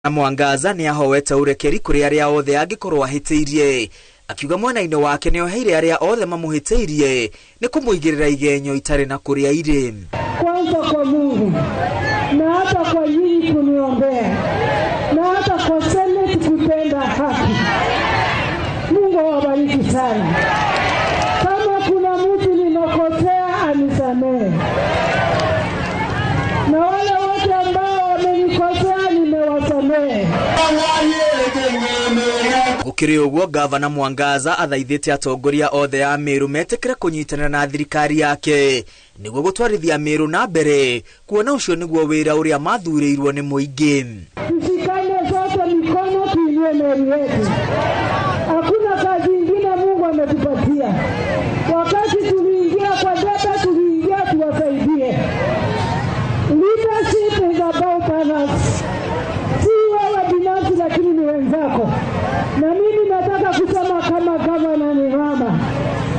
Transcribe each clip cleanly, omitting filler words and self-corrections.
Mwangaza nĩ ahoete ũrekeri kũrĩ arĩa othe angĩkorwo ahĩtĩirie, akiuga mwena-inĩ wake nĩ oheire arĩa othe mamũhĩtĩirie nĩ kũmũigĩrĩra igenyo itarĩ na kũrĩa irĩ. Kwanza kwa Mungu na hata kwa nyinyi kuniombea na hata kwa Senate kutenda haki. Mungu awabariki sana. Kama kuna mtu nimekosea anisamehe, na wale wote ambao wamenikosea nimewasamehe. Gũkĩrĩ ũguo, Gavana Mwangaza athaithĩte atongoria othe a Meru metĩkĩre kũnyitanĩra na thirikari yake nĩguo gũtwarithia Meru na mbere, kuona ũcio nĩguo wĩra ũrĩa mathurĩirwo nĩ mũingĩ. Tushikane sote mikono tuinue Meru yetu. Hakuna kazi ingine Mungu ametupatia. Wakati tuliingia kwa debe, tuliingia tuwasaidie. Leadership is about others. Si wewe binafsi, lakini ni wenzako. Na mimi nataka kusema kama gavana ni mama.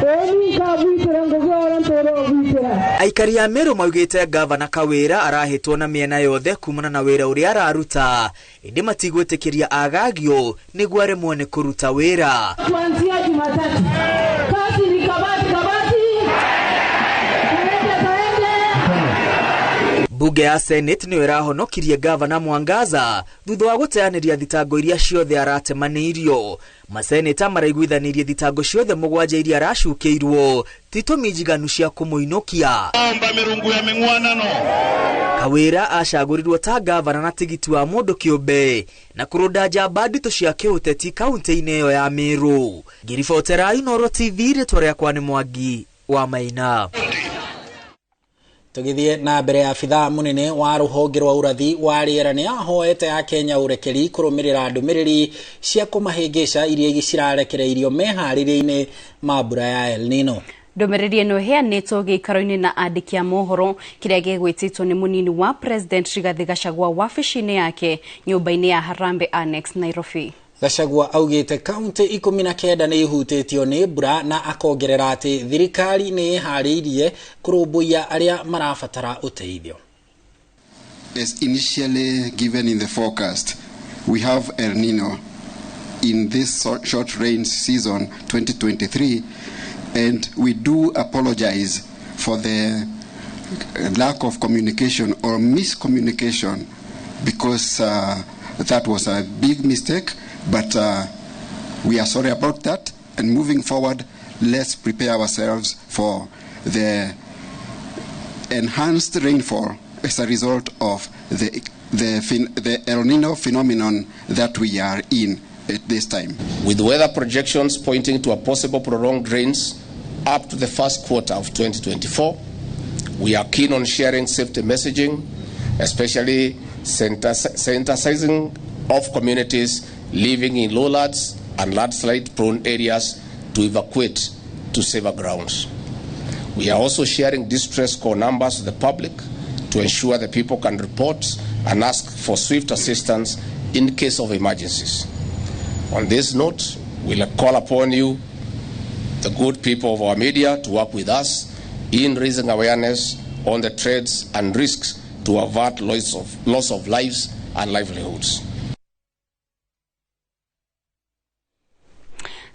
Eni kavitira ngogora ntoro vitira. Aikari a Meru maugĩte Gavana Kawĩra arahĩtwo na mĩena yothe kumana na wĩra ũrĩa araruta, ĩndĩ matigwĩtĩkĩria agagio nĩguo aremwo nĩ kũruta wĩra. Kuanzia Jumatatu kazi ni kabati kabati, kaende kaende. Bunge ya Senate nĩyo ĩrahonokirie Gavana Mwangaza thutha wa gũteanĩria thitango iria ciothe aratemanĩirio. Maseneta maraiguithanirie thitango ciothe mũgwanja iria aracukĩirwo ti itũmi njiganu cia kũmũinũkia. Omba mirungu ya ming'wanano. Kawĩra acagũrirwo ta gavana na tigiti wa mũndũ kĩũmbe na kũrũnda njamba nditũ cia kĩũteti kaunti-inĩ ĩyo ya Meru. Ngĩribotera Inooro TV, rĩtwa rĩakwa nĩ Mwangi wa Maina. Tũgĩthiĩ na mbere, abithaa mũnene wa rũhonge rwa ũrathi wa rĩera nĩ ahoete akenya ũrekeri kũrũmĩrĩra ndũmĩrĩri cia kũmahĩngĩca iria cirarekereirio meharĩria-inĩ ma mbura ya El Nino. Ndũmĩrĩri ĩno ĩheanĩtwo gĩikaro-inĩ na andĩki a mohoro kĩrĩa gĩgwĩtĩtwo nĩ mũnini wa President Rigathĩ Gachagua wabici-inĩ yake nyũmba-inĩ ya Harambee Annex, Nairobi. Gachagua augĩte kaunti 19 nĩ ihutĩtio nĩ mbura na akongerera atĩ thirikari nĩ ĩharĩirie kũrũmbũiya arĩa marabatara ũteithio. As initially given in the forecast, we have El Nino in this short rain season 2023, and we do apologize for the lack of communication or miscommunication, because that was a big mistake, but we are sorry about that. And moving forward, let's prepare ourselves for the enhanced rainfall as a result of the El Nino phenomenon that we are in at this time. With weather projections pointing to a possible prolonged rains up to the first quarter of 2024, we are keen on sharing safety messaging, especially sensitizing of communities living in lowlands and landslide-prone areas to evacuate to safer grounds. We are also sharing distress call numbers to the public to ensure the people can report and ask for swift assistance in case of emergencies. On this note, we'll call upon you, the good people of our media, to work with us in raising awareness on the threats and risks to avert loss of lives and livelihoods.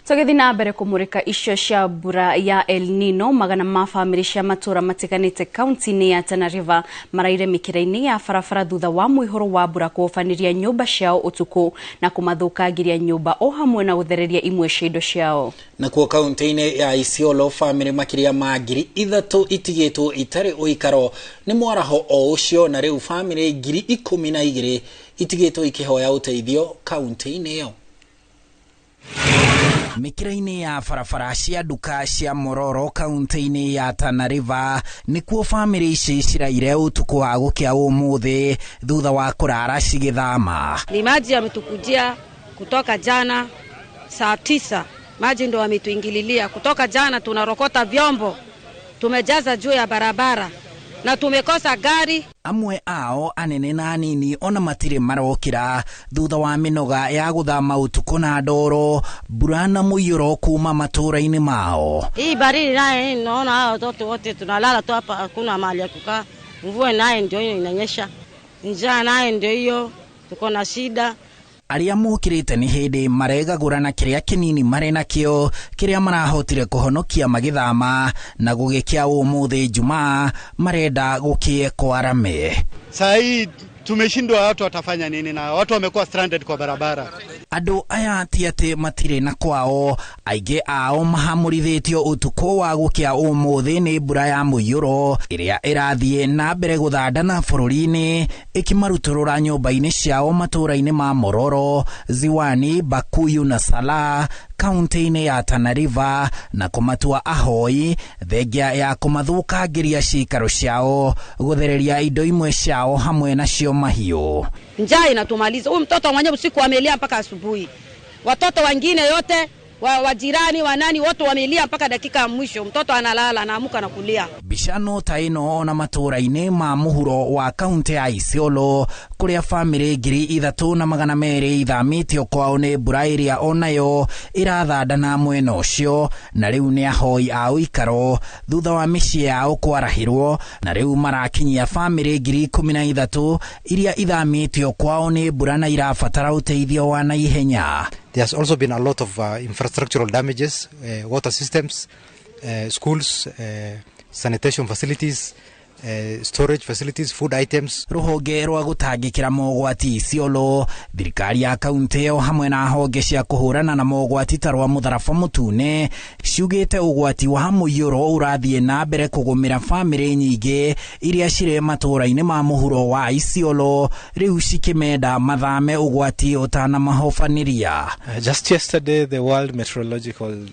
Tũgĩthiĩ na mbere kũmũrĩka icio cia mbura ya El Nino, magana ma bamĩrĩ cia matũra matiganĩte kaunti-inĩ ya Tana River maraire mĩkĩra-inĩ ya barabara thutha wa mũihũro wa mbura kũhobanĩria nyũmba ciao ũtukũ na kũmathũkangĩria nyũmba o hamwe na gũthereria imwe cia indo ciao. Nakuo kaunti-inĩ ya Isiolo bamĩrĩ makĩria ma 3,000 itigĩtwo itarĩ ũikaro nĩ mwaraho o ũcio, na rĩu bamĩrĩ 12,000 itigĩtwo ikĩhoya ũteithio kaunti-inĩ ĩyo. Mĩkĩra-inĩ ya barabara cia nduka cia Mororo kaunti-inĩ ya Tana River nĩkuo bamĩrĩ ici ciraire ũtukũ wa gũkĩa ũmũthĩ thutha wa kũrara cigĩthama. Ni maji yametukujia kutoka jana saa 9, maji ndo wametuingililia kutoka jana. Tunarokota vyombo tumejaza juu ya barabara na tumekosa gari. Amwe ao anene na anini ona matirĩ marokĩra thutha wa mĩnoga ya gũthama ũtukũ na ndoro, mbura na mũiyũro kuma matũra-inĩ mao. Hii baridi naye naona hao watoto wote tunalala tu hapa, hakuna mahali ya kukaa. Mvua naye ndio hiyo inanyesha, njaa naye ndio hiyo. Tuko na shida. Arĩa mokĩrĩte nĩ hĩndĩ maregagũra na kĩrĩa kĩnini marĩ nakĩo kĩrĩa marahotire kũhonokia magĩthama na gũgĩkĩa ũmũthĩ Jumaa marenda gũkĩe kwarame. Saa hii tumeshindwa, watu watafanya nini? Na watu wamekuwa stranded kwa barabara. Andũ aya ti atĩ matirĩ na kwao, aingĩ ao mahamũrithĩtio ũtukũ wa gũkĩa ũmũthĩ nĩ mbura ya mũiyũro ĩrĩa ĩrathiĩ na mbere gũthandana bũrũri-inĩ ĩkĩmarutũrũra nyũmba-inĩ ciao matũũra-inĩ ma Mororo, Ziwani, Bakuyu na Salaa kaunti-inĩ ya Tana River na kũmatua ahoi thengia ya kũmathũkangĩria cikaro ciao gũthereria indo imwe ciao hamwe nacio mahiũ. Njaa inatumaliza. Huyu mtoto mwenyewe usiku amelia mpaka asubuhi. Watoto wengine yote wajirani wanani wote wamelia mpaka dakika ya mwisho. Mtoto analala anaamuka na kulia. Bicano ta ĩno ona matũũra-inĩ ma mũhuro wa kaunti ya Isiolo kũrĩa bamĩrĩ 3200 ithamĩtio kwao nĩ mbura ĩrĩa onayo ĩrathandana mwena ũcio na rĩu nĩ ahoi a ũikaro thutha wa mĩciĩ yao kwarahĩrwo na rĩu marakinyia bamĩrĩ 13,000 iria ithamĩtio kwao nĩ mbura na irabatara ũteithio wa naihenya. There's also been a lot of infrastructural damages, water systems, schools, sanitation facilities, storage facilities, food items. Rũhonge rwa gũtangĩkĩra mogwati Isiolo, thirikari ya kaunti ĩyo hamwe na honge cia kũhũrana na mogwati ta rwa mũtharaba mũtune ciugĩte ũgwati wa mũiyũro ũrathiĩ na mbere kũgũmĩra bamĩrĩ nyingĩ iria cirĩ matũũra-inĩ ma mũhuro wa Isiolo rĩu cikĩmenda mathame ũgwati ũtanamahobanĩria. Just yesterday the World Meteorological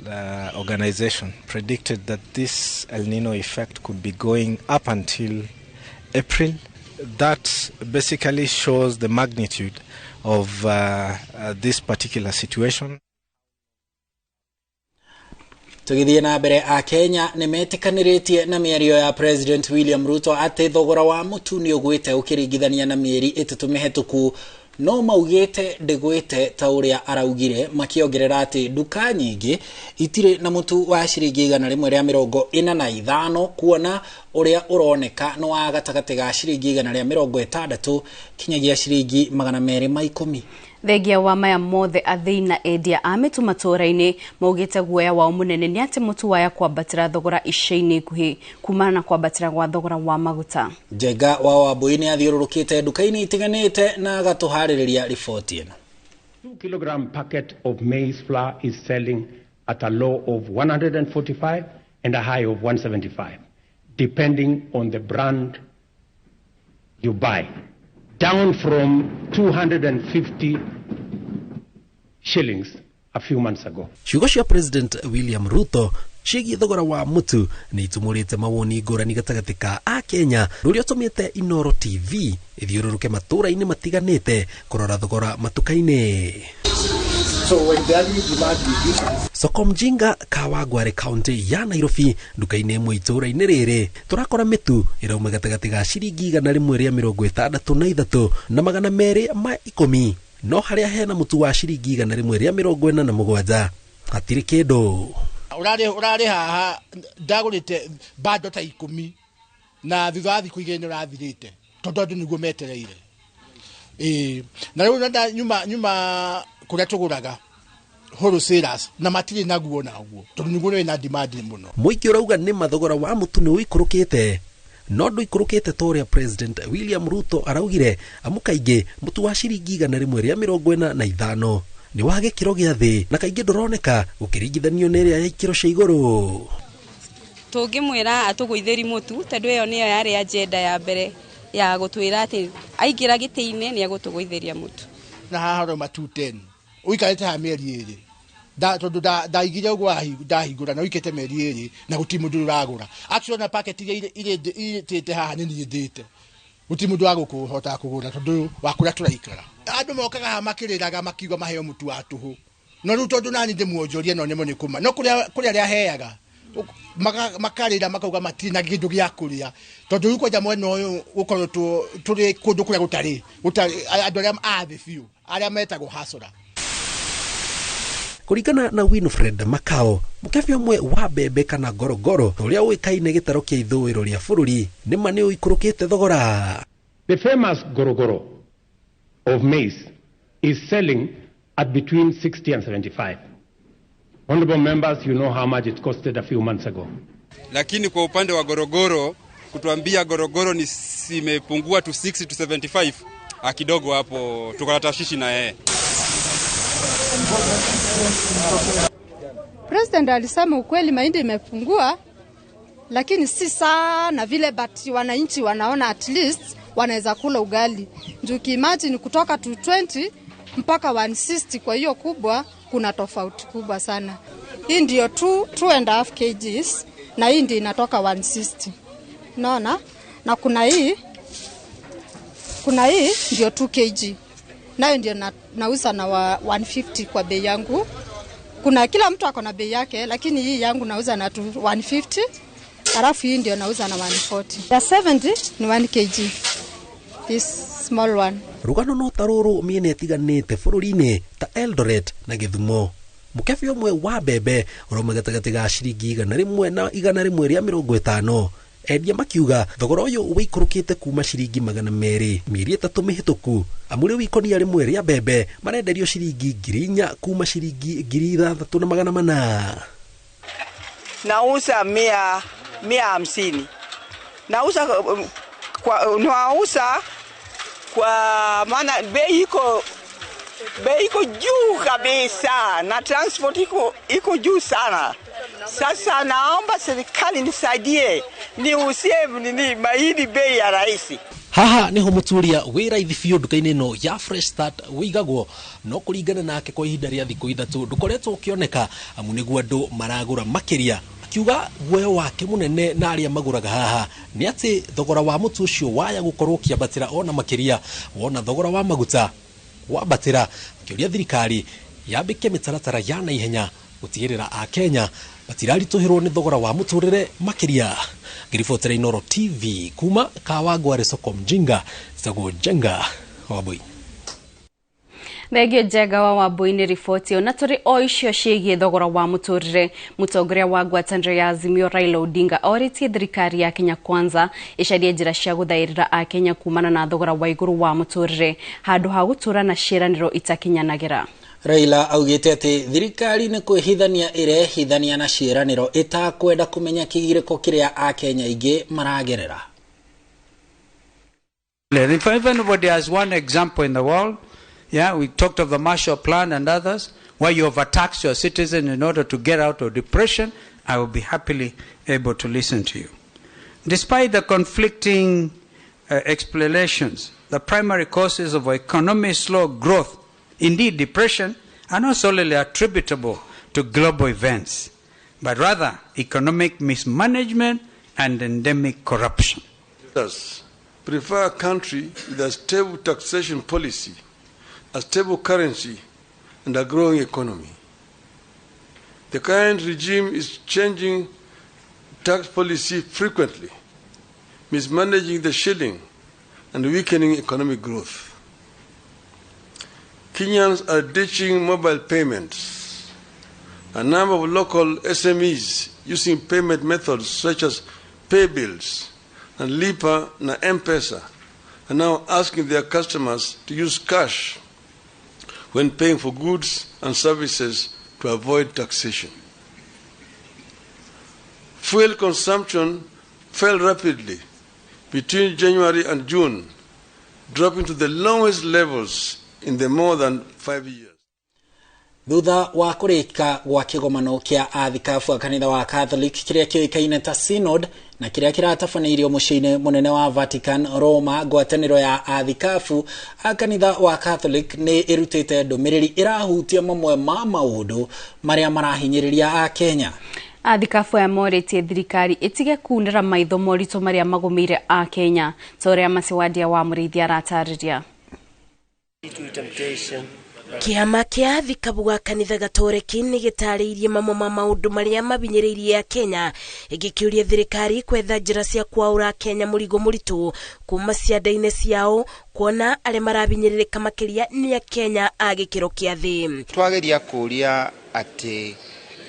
Organization predicted that this El Nino effect could be going up until April. That basically shows the magnitude of this particular situation. Tũgĩthiĩ na mbere, a Kenya nĩ metĩkanĩrĩtie na mĩario ya President William Ruto atĩ thogora wa mũtu nĩ ũgwĩte ũkĩringithania na mĩeri 3 mĩhetũku, no maugĩte ndĩgwĩte ta ũrĩa araugire, makĩongerera atĩ nduka nyingĩ itirĩ na mũtu wa ciringi 145 kuona ũrĩa ũroneka nĩ wa gatagatĩ ga ciringi 160 kinyagia ciringi 210. Thengia wa maya mothe athĩi na endia a mĩtu matũũra-inĩ maugĩte guoya wao mũnene nĩ atĩ mũtu waya kwambatĩra thogora ica-inĩ ikuhĩ kumana na kwambatĩra gwa thogora wa maguta. Njenga wa Wambui nĩ athiũrũrũkĩte nduka-inĩ itiganĩte na agatũharĩrĩria riboti ĩno. 2 kilogram packet of maize flour is selling at a low of 145 and a high of 175 depending on the brand you buy, down from 250 shillings a few months ago. Ciugo cia President William Ruto ciĩgiĩ thogora wa mũtu nĩ itumũrĩte mawoni ngũrani gatagatĩ ka a Kenya rũrĩa ũtũmĩte Inoro TV ĩthiũrũrũke matũũra-inĩ matiganĩte kũrora thogora matuka-inĩ. So when the aggregate demand reduces, Soko Mjinga Kawangware kaunti ya Nairobi nduka-inĩ ĩmwe itũũra-inĩ rĩrĩ tũrakora mĩtu ĩrauma gatagatĩ ga ciringi 163 na 210, no harĩa hena mũtu wa ciringi 147 hatirĩ kĩndũ. Ũrarĩ haha ndagũrĩte bando ta 10 na thutha wa thikũ 2 nĩ ũrathirĩte tondũ andũ nĩguo metereire. Na rĩu nyuma kũrĩa tũgũraga wholesalers na matirĩ naguo naguo tondũ nĩguo nĩ na demand mũno. Mũingĩ ũrauga nĩ mathogora wa mũtu nĩ ũikũrũkĩte, no ndũikũrũkĩte ta ũrĩa President William Ruto araugire, amu kaingĩ mũtu wa ciringi 145 nĩ wa gĩkĩro gĩa thĩ na kaingĩ ndũroneka gũkĩringithanio na ĩrĩa ya ikĩro cia igũrũ. Tũngĩmwĩra atũgũithĩri mũtu tondũ ĩyo nĩyo yarĩ agenda ya mbere ya gũtwĩra atĩ aingĩra gĩtĩ-inĩ nĩ egũtũgũithĩria mũtu. Na haha ũrauma 210 ũikarĩte haha mĩeri 2 tondũ ndaigire ũguo ndahingũra na ũikĩte mĩeri 2 na gũtirĩ mũndũ ũragũra. Actually na packet iria irĩtĩte haha nĩ niĩ ndĩte, gũtirĩ mũndũ wa gũkũhota kũgũra tondũ wa kũrĩa tũraikara. Andũ mokaga haha makĩrĩraga makiuga maheo mũtu wa tũhũ, no rĩu tondũ nani ndĩmuonjorie no nĩmo nĩ kũma, no kũrĩa arĩa heaga makarĩra makauga matirĩ na kĩndũ gĩa kũrĩa tondũ rĩu kwanja mwena ũyũ gũkorwo tũrĩ kũndũ kũrĩa gũtarĩ andũ arĩa a thĩ biũ arĩa metagwo hasora. Kũringana na Winfred Makao, mũkebe ũmwe wa mbembe kana ngorongoro ũrĩa ũĩkaine gĩtaro kĩa ithũĩro rĩa bũrũri nĩ ma nĩ ũikũrũkĩte thogora. The famous gorogoro of maize is selling at between 60 and 75. Honorable members, you know how much it costed a few months ago. Lakini kwa upande wa Gorogoro, kutuambia Gorogoro ni simepungua to 60 to 75, kidogo hapo tuko na tashishi na yeye. President alisema ukweli, mahindi imepungua, lakini si sana vile, but wananchi wanaona at least wanaweza kula ugali. Juu imagine kutoka 220 mpaka 160, kwa hiyo kubwa kuna tofauti kubwa sana. Hii ndio 2.5 kgs na hii ndio inatoka 160. Unaona? Na kuna hii ndio 2 kg. Nayo ndio nauza na 150 kwa bei yangu. Kuna kila mtu ako na bei yake, lakini hii yangu nauza na 150. Alafu hii ndio nauza na 140. Ya 70 ni 1 kg. This small one. Rugano no taruru miene itiganite bũrũri-inĩ ta Eldoret na Gĩthumo. Mũkebe ũmwe wa mbembe ũrauma gatagatĩ ga ciringi 100 na 150. Endia makiuga thogora ũyũ wĩikũrũkĩte kuma ciringi 200 mĩeri 3 mĩhĩtũku. Amu rĩu ikũnia rĩmwe rĩa mbembe marenderio ciringi 4,000 kuma ciringi 6,400. Nauza 150. Nauza kwa nauza kwa maana bei iko juu kabisa na transport iko juu sana. Sasa naomba serikali nisaidie niuzie nini mahindi bei ya rahisi. Haha niho muturia wĩ raithi biũ nduka-inĩ ĩno ya Fresh Start wĩigagwo, no kũringana nake kwa ihinda rĩa thikũ 3 ndũkoretwo ũkĩoneka, amu nĩguo andũ maragũra makĩria. Akiuga guoya wake mũnene na arĩa magũraga haha nĩ atĩ thogora wa mũtu ũcio waya gũkorwo ũkĩambatĩra ona makĩria wona thogora wa maguta wambatĩra. Akĩũria thirikari yambĩke mĩtaratara ya naihenya gũtigĩrĩra Akenya matiraritũhĩrwo nĩ thogora wa mũtũrĩre makĩria. Ngĩribotera Inooro TV kuma Kawangware soko Mjinga, njĩtagwo Njenga Wambui. Thengio Njenga wa Wambui nĩ riboti na tũrĩ o icio ciĩgiĩ thogora wa mũtũrĩre. Mũtongoria wa ngwatanĩro ya Azimio Raila Odinga orĩtie thirikari ya Kenya Kwanza ĩcarie njĩra cia gũthaĩrĩra Akenya kumana na thogora wa igũrũ wa mũtũrĩre handũ ha gũtũra na ciĩranĩro itakinyanagĩra. Raila augĩte atĩ thirikari nĩ kwĩhithania ĩrehithania na ciĩranĩro ĩtakwenda kũmenya kĩgirĩko kĩrĩa Akenya aingĩ maragerera. If anybody has one example in the world, yeah, we talked of the Marshall Plan and others, where you overtax your citizens in order to get out of depression, I will be happily able to listen to you. Despite the conflicting explanations, the primary causes of economic slow growth, indeed depression, are not solely attributable to global events, but rather economic mismanagement and endemic corruption. Us prefer a country with a stable taxation policy, a stable currency, and a growing economy. The current regime is changing tax policy frequently, mismanaging the shilling and weakening economic growth. Kenyans are ditching mobile payments. A number of local SMEs using payment methods such as pay bills and Lipa na M-Pesa are now asking their customers to use cash when paying for goods and services to avoid taxation. Fuel consumption fell rapidly between January and June, dropping to the lowest levels in the more than 5 years. Thutha wa kũrĩka gwa kĩgomano kĩa athikabu a kanitha wa Catholic kĩrĩa kĩũĩkaine ta Synod na kĩrĩa kĩratabanĩirio mũciĩ-inĩ mũnene wa Vatican Roma, ngwatanĩro ya athikabu a kanitha wa Catholic nĩ ĩrutĩte ndũmĩrĩri ĩrahutia mamwe ma maũndũ marĩa marahinyĩrĩria Akenya. Athikabu aya morĩtie thirikari ĩtige kunĩra maitho moritũ marĩa magũmĩire Akenya ta ũrĩa Maciwadia wa Mũrĩithi aratarĩria. Kĩama kĩa athikabu a kanitha gatoreki nĩ gĩtarĩirie mamwe ma maũndũ marĩa mabinyĩrĩirie Akenya, ĩgĩkĩũria thirikari kwetha njĩra cia kwaũra Akenya mũrigo mũritũ kuma cianda-inĩ ciao, kuona arĩa marabinyĩrĩrĩka makĩria nĩ Akenya a gĩkĩro kĩa thĩ. Twageria kũũria atĩ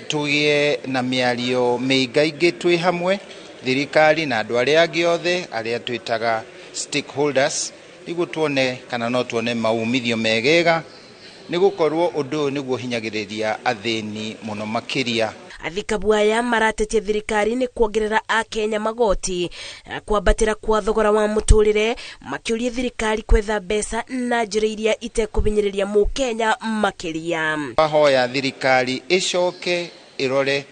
tũgĩe na mĩario mĩingaingĩ twĩ hamwe thirikari na andũ arĩa angĩ othe arĩa twĩtaga stakeholders, Nĩguo tuone kana no tuone maumithio megega, nĩ gũkorwo ũndũ ũyũ nĩguo hinyagĩrĩria athĩni mũno makĩria. Athikabu aya maratetia thirikari nĩ kuongerera akenya magoti kwambatĩra kwa thogora wa mũtũrĩre, makĩũria thirikari kwetha mbeca na njĩra iria itekũhinyĩrĩria mũkenya makĩria. Ahoya thirikari ĩcoke ĩrore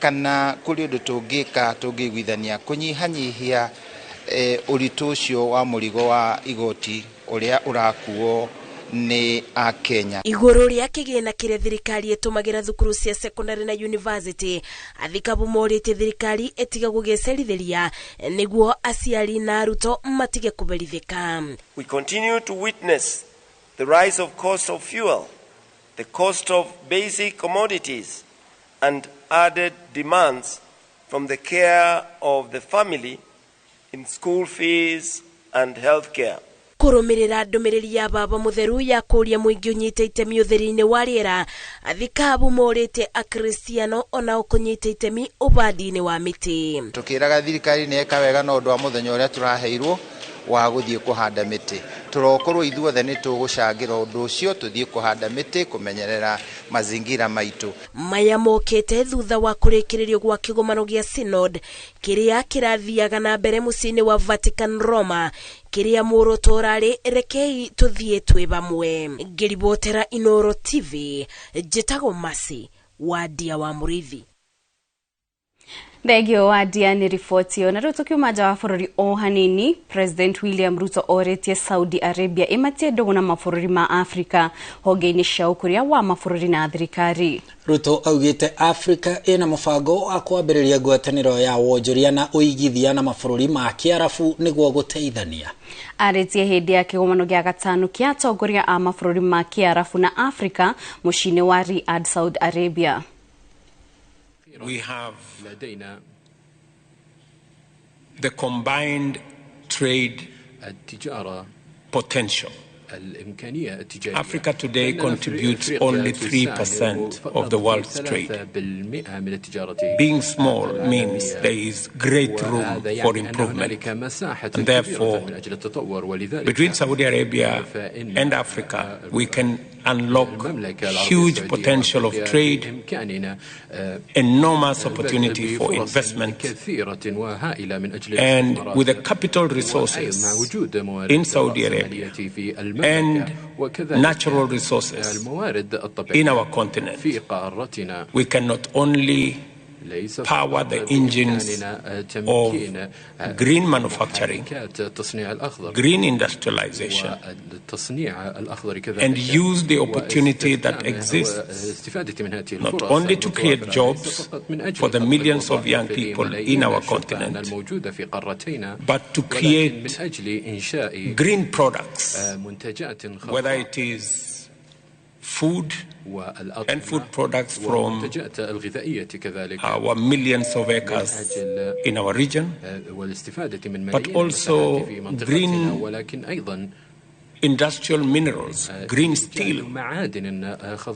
kana kũrĩ ũndũ tũngĩka tũngĩiguithania kũnyihanyihia ũritũ ũcio wa mũrigo wa igoti ũrĩa ũrakuo nĩ akenya. Igũrũ rĩa kĩgĩna kĩrĩa thirikari ĩtũmagĩra thukuru cia secondary na university, athikabu morĩtie thirikari ĩtige gũgĩcerithĩria nĩguo aciari na arutwo matige kũberithĩka. We continue to witness the rise of cost of fuel, the cost of basic commodities, and added demands from the care of the family in school fees and health care. Kũrũmĩrĩra ndũmĩrĩri ya baba mũtheru ya kũũria mũingĩ ũnyite itemi ũtheri-inĩ wa rĩera, athikabu morĩte akristiano onao kũnyita itemi ũbandi-inĩ wa mĩtĩ. Tũkĩraga thirikari nĩ eka wega na ũndũ wa mũthenya ũrĩa tũraheirwo wa gũthiĩ kũhanda mĩtĩ, tũrokorwo ithuothe nĩ tũgũcangĩra ũndũ ũcio, tũthiĩ kũhanda mĩtĩ kũmenyerera mazingira maitũ. Maya mokĩte thutha wa kũrĩkĩrĩrio gwa kĩgomano gĩa Synod kĩrĩa kĩrathiaga na mbere mũciĩ-inĩ wa Vatican Roma, kĩrĩa muoroto ũrarĩ rekei tũthiĩ twĩ bamwe. Ngĩribotera Inoro TV, njĩtagwo Mercy Wandia wa Mũrĩithi. Thengio Wandia nĩ riboti ĩyo. Na rĩu tũkiuma nja wa bũrũri o hanini, President William Ruto orĩtie Saudi Arabia ĩmatie ndũgũ na mabũrũri ma Afrika honge-inĩ cia ũkũria wa mabũrũri na thirikari. Ruto augĩte Afrika ĩna mũbango wa kwambĩrĩria ngwatanĩro ya wonjoria na ũigithia na mabũrũri ma Kĩarabu nĩguo gũteithania. Arĩtie hĩndĩ ya kĩgomano gĩa gatano kĩa atongoria a mabũrũri ma Kĩarabu na Afrika mũciĩ-inĩ wa Riyadh, Saudi Arabia. We have the combined trade potential. Africa today contributes only 3% of the world's trade. Being small means there is great room for improvement. And therefore, between Saudi Arabia and Africa, we can unlock huge potential of trade, enormous opportunity for investment, and with the capital resources in Saudi Arabia and natural resources in our continent, we can not only power the engines of green manufacturing, green industrialization, and use the opportunity that exists not only to create jobs for the millions of young people in our continent, but to create green products, whether it is food and food products from our millions of acres in our region, but also green industrial minerals, green steel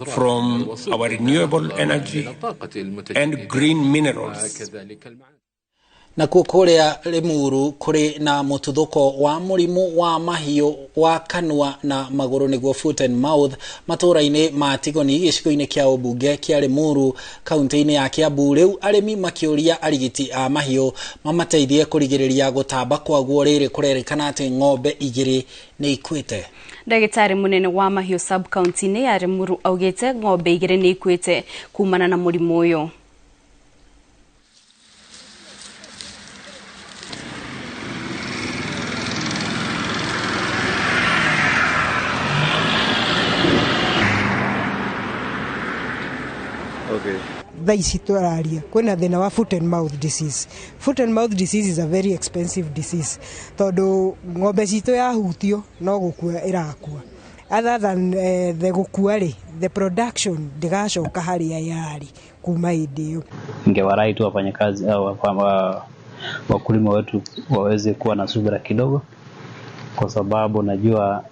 from our renewable energy and green minerals. Nakuo kũrĩa Limuru kũrĩ na mũtuthũko wa mũrimũ wa mahiũ wa kanua na magũrũ nĩguo foot and mouth matũũra-inĩ ma Tigoni gĩcigo-inĩ kĩa ũmbunge kĩa Limuru kaunti-inĩ ya Kiambu. Rĩu arĩmi makĩũria arigiti a mahiũ mamateithie kũrigĩrĩria gũtamba kwaguo, rĩrĩ kũrerĩkana atĩ ng'ombe 2 nĩ ikuĩte. Ndagĩtarĩ mũnene wa mahiũ sub county-inĩ ya Limuru augĩte ng'ombe 2 nĩ ikuĩte kumana na mũrimũ ũyũ. Thaa ici twararia kwĩna thĩna wa foot and mouth disease. Foot and mouth disease is a very expensive disease tondũ ng'ombe citũ yahutio no gũkua ĩrakua. Other than the gũkua rĩ, the production ndĩgacoka harĩa yarĩ kuma hĩndĩ ĩyo. Ningewarai tu wafanyakazi au wakulima wetu waweze kuwa na subira kidogo, kwa sababu najua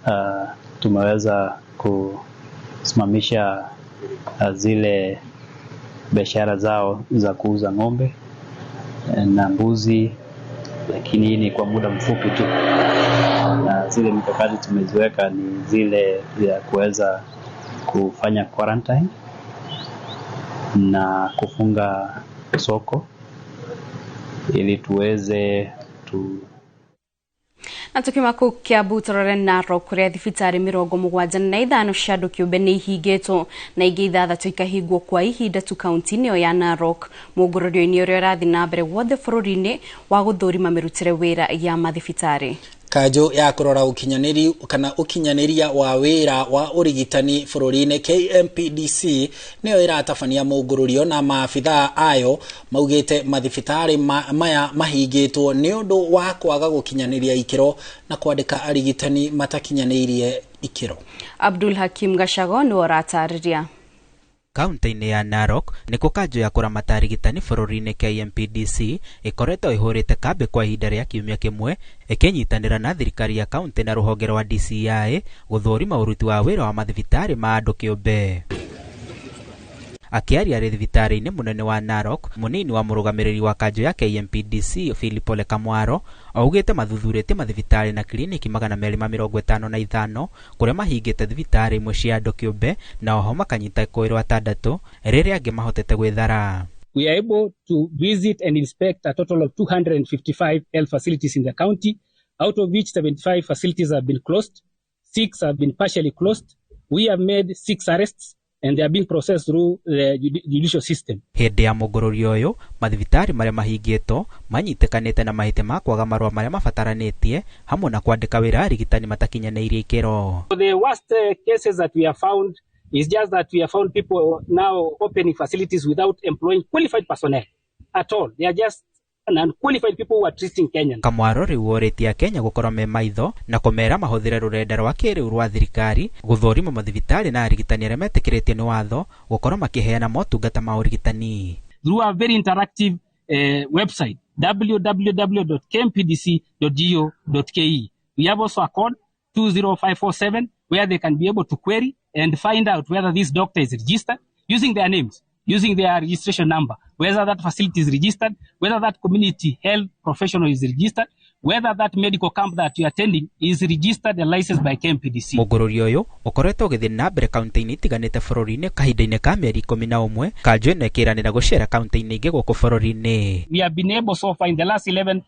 tumeweza kusimamisha zile biashara zao za kuuza ng'ombe na mbuzi, lakini hii ni kwa muda mfupi tu. Na zile mikakati tumeziweka ni zile ya kuweza kufanya quarantine na kufunga soko ili tuweze Na tukima kuu Kiambu turore Narok kuria thibitari 75 cia andu kiumbe ni ihingitwo na ingi 6 ikahingwo kwa ihinda tu kaunti-inĩ ĩyo ya Narok. Mũngũrũrio-inĩ ũrĩa ũrathiĩ na mbere wothe bũrũri-inĩ wa gũthũrima mĩrutĩre wĩra ya mathibitarĩ. Kanjũ ya kũrora ũkinyanĩri kana ũkinyanĩria wa wĩra wa ũrigitani bũrũri-inĩ KMPDC nĩyo ĩratabania mũngũrũrio na maabithaa ayo maugĩte mathibitarĩ maya mahingĩtwo nĩ ũndũ wa kwaga gũkinyanĩria ikĩro na kwandĩka arigitani matakinyanĩirie ikĩro. Abdul Hakim Gachago nĩwe ũratarĩria. Kaunti-inĩ ya Narok nĩkuo kanjũ ya kũramata arigitani bũrũri-inĩ KMPDC ĩkoretwo ĩhũrĩte kambĩ kwa ihinda rĩa kiumia kĩmwe ĩkĩnyitanĩra na thirikari ya kaunti na rũhonge rwa DCI gũthũrima ũruti wa wĩra wa mathibitarĩ ma andũ kĩũmbe. Akĩaria arĩ thibitarĩ-inĩ mũnene wa Narok, mũnini wa mũrũgamĩrĩri wa kanjũ ya KMPDC Philip Ole Kamwaro augĩte mathuthurĩtie mathibitarĩ na kiriniki 255 kũrĩa mahingĩte thibitarĩ imwe cia andũ kĩũmbe na oho makanyita ĩkũĩrwo 6 rĩrĩa angĩ mahotete gwĩthara. We are able to visit and inspect a total of 255 health facilities in the county, out of which 75 facilities have been closed, 6 have been partially closed. We have made 6 arrests and they are being processed through the judicial system. Hĩndĩ ya mũngũrũrio ũyũ, mathibitarĩ marĩa mahingĩtwo manyitĩkanĩte na mahĩtia ma kwaga marũa marĩa mabataranĩtie hamwe na kwandĩka wĩra arigitani matakinyanĩirie ikĩro. The worst cases that we have found is just that we have found people now opening facilities without employing qualified personnel at all. They are just unqualified people who are treating Kenyans. Kamwaro rĩu orĩtie Kenya gũkorwo me maitho na kũmera mahũthĩre rũrenda rwa kĩrĩu rwa thirikari gũthũrima mathibitarĩ na arigitani arĩa metĩkĩrĩtio nĩ watho gũkorwo makĩheana motungata ma ũrigitani. Through a very interactive website www.kmpdc.go.ke. We have also a code 20547 where they can be able to query and find out whether this doctor is registered using their names, using their registration number, whether that facility is registered, whether that community health professional is registered, whether that medical camp that you are attending is registered and licensed by KMPDC. Mũngũrũrio ũyũ ũkoretwo ũgĩthiĩ na mbere kaunti-inĩ itiganĩte bũrũri-inĩ kahinda-inĩ ka mĩeri 11. Kanjũ ĩno ĩkĩranĩra gũcera kaunti-inĩ ingĩ gũkũ bũrũri-inĩ. We have been able so far in the last 11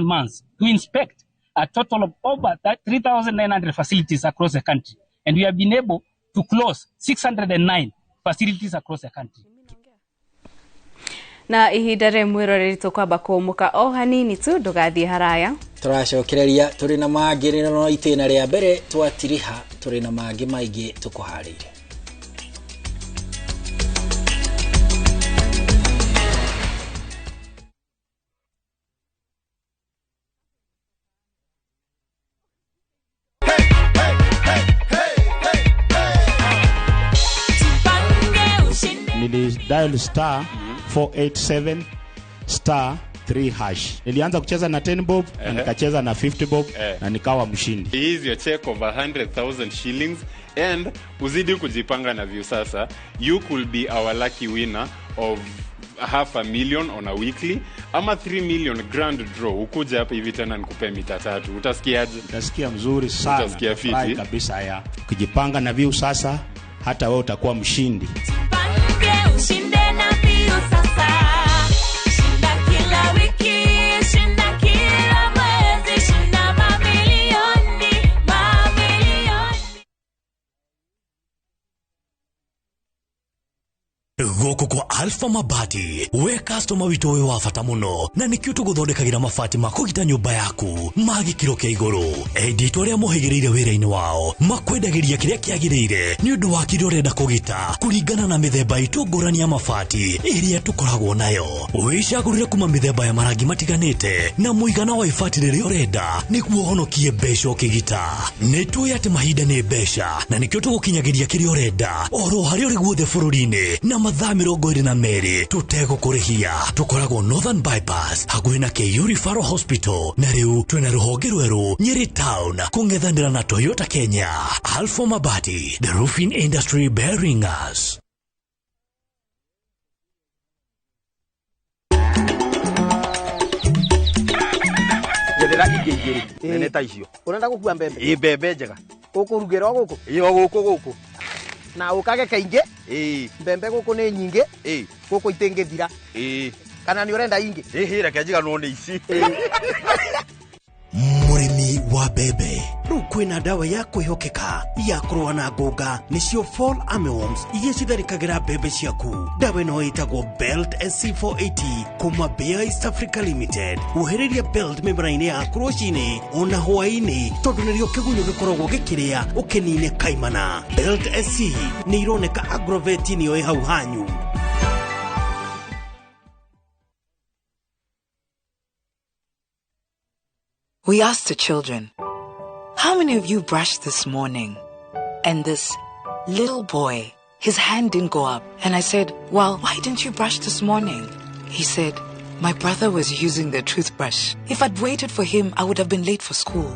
months to inspect a total of over 3,900 facilities across the country, and we have been able to close 609 facilities across the country. Na ihinda rĩ mwĩroreri tũkwamba kũũmũka o hanini tu ndũgathiĩ haraya. Tũracokereria tũrĩ na mangĩ no itĩna rĩa mbere twatiriha tũrĩ na mangĩ maingĩ tũkũharĩirie. Dial star 487 star 3 hash. Nilianza kucheza na 10 bob na nikacheza na 50 bob na nikawa mshindi. This is your check of 100,000 shillings and uzidi kujipanga na Viusasa. You could be our lucky winner of 500,000 on a weekly ama 3 million grand draw. Ukuja hapa hivi tena nikupe mita 3. Utasikiaje? Utasikia mzuri sana. Utasikia fiti kabisa ya. Ukijipanga na Viusasa hata wewe utakuwa mshindi. Ushinde na Viusasa. Shinda kila wiki, shinda kila mwezi, shinda mamilioni, mamilioni. Gũkũ kwa Alpha Mabati we customer witũ wĩ wa bata mũno na nĩkĩo tũgũthondekagĩra mabati ma kũgita nyũmba yaku ma gĩkĩro kĩa igũrũ. Endia aitũ arĩa mohĩgĩrĩire wĩra-inĩ wao makwendagĩria kĩrĩa kĩagĩrĩire nĩ ũndũ wa kĩrĩa ũrenda kũgita kũringana na mĩthemba itũ ngũrani ya mabati ĩrĩa tũkoragwo nayo. Wĩcagũrĩre kuma mĩthemba ya marangi matiganĩte na mũigana wa ibati rĩrĩa ũrenda nĩguo ũhonokie mbeca ũkĩgita. Nĩ tũĩ atĩ mahinda nĩ mbeca na nĩkĩo tũgũkinyagĩria kĩrĩa ũrenda oro harĩa ũrĩ guothe bũrũri-inĩ na mathaa 22 tũtegũkũrĩhia. Tũkoragwo Northern Bypass hakuhĩ na KU Referral Hospital na rĩu twĩna rũhonge rwerũ Nyeri Town kũng'ethanĩra na Toyota Kenya. Alpha Mabati, the roofing industry bearing us. Njethera Ingĩ igĩrĩ nene ta icio. Ũrenda gũkua mbembe? Ĩ mbembe njega. Ũkũrugĩra o gũkũ? Ĩ o gũkũ gũkũ. Na ũkage kaingĩ? Ĩ. Mbembe gũkũ nĩ nyingĩ. Ĩ. Gũkũ itingĩthira. Ĩ. Kana nĩ ũrenda ingĩ? Ĩ reke njiganwo nĩ ici. Mũrĩmi wa mbembe rĩu kwĩna ndawa ya kwĩhokeka ya kũrũa na ngũnga nĩcio fall armyworms iria citharĩkagĩra mbembe ciaku. Ndawa ĩno ĩtagwo Belt SC480 kuma Bayer East Africa Limited. Wohereria Belt mĩmera-inĩ yaku rũcinĩ ona hwaĩ-inĩ tondũ nĩrĩo kĩgunyũ gĩkoragwo gĩkĩrĩa ũkĩnine kaimana. Belt SC nĩ ironeka Agrovet nĩyo ĩ hau hanyu. We asked the children, how many of you brushed this morning? And this little boy, his hand didn't go up. And I said, well, why didn't you brush this morning? He said, my brother was using the toothbrush. If I'd waited for him, I would have been late for school.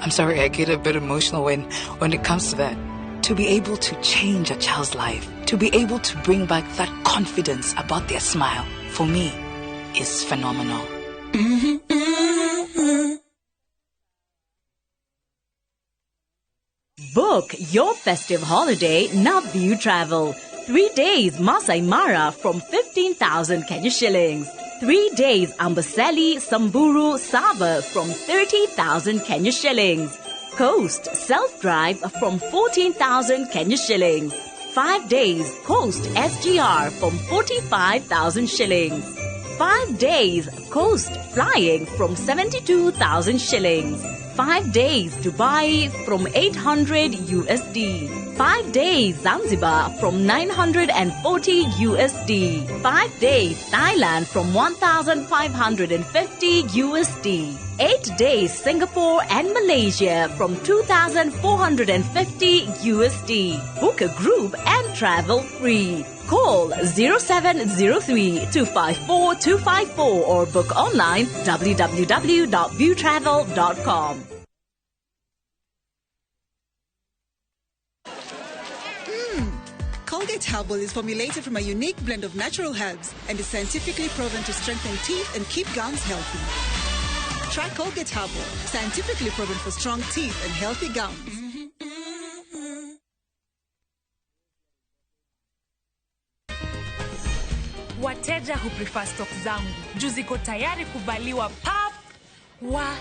I'm sorry, I get a bit emotional when it comes to that. To be able to change a child's life, to be able to bring back that confidence about their smile, for me, is phenomenal. Mm-hmm, mm-hmm. Book your festive holiday Navview Travel. 3 days Masai Mara from 15,000 Kenya shillings. 3 days Amboseli, Samburu, Sava from 30,000 Kenya shillings. Coast self-drive from 14,000 Kenya shillings. 5 days Coast SGR from 45,000 shillings. 5 days Coast flying from 72,000 shillings. 5 days Dubai from 800 USD. 5 days Zanzibar from 940 USD. 5 days Thailand from 1,550 USD. 8 days Singapore and Malaysia from 2,450 USD. Book a group and travel free. Call 0703 254 254 or book online www.viewtravel.com. Colgate Herbal is formulated from a unique blend of natural herbs and is scientifically proven to strengthen teeth and keep gums healthy. Try Colgate Herbal, scientifically proven for strong teeth and healthy gums. Wateja huprefer stock zangu juu ziko tayari kuvaliwa pap wa,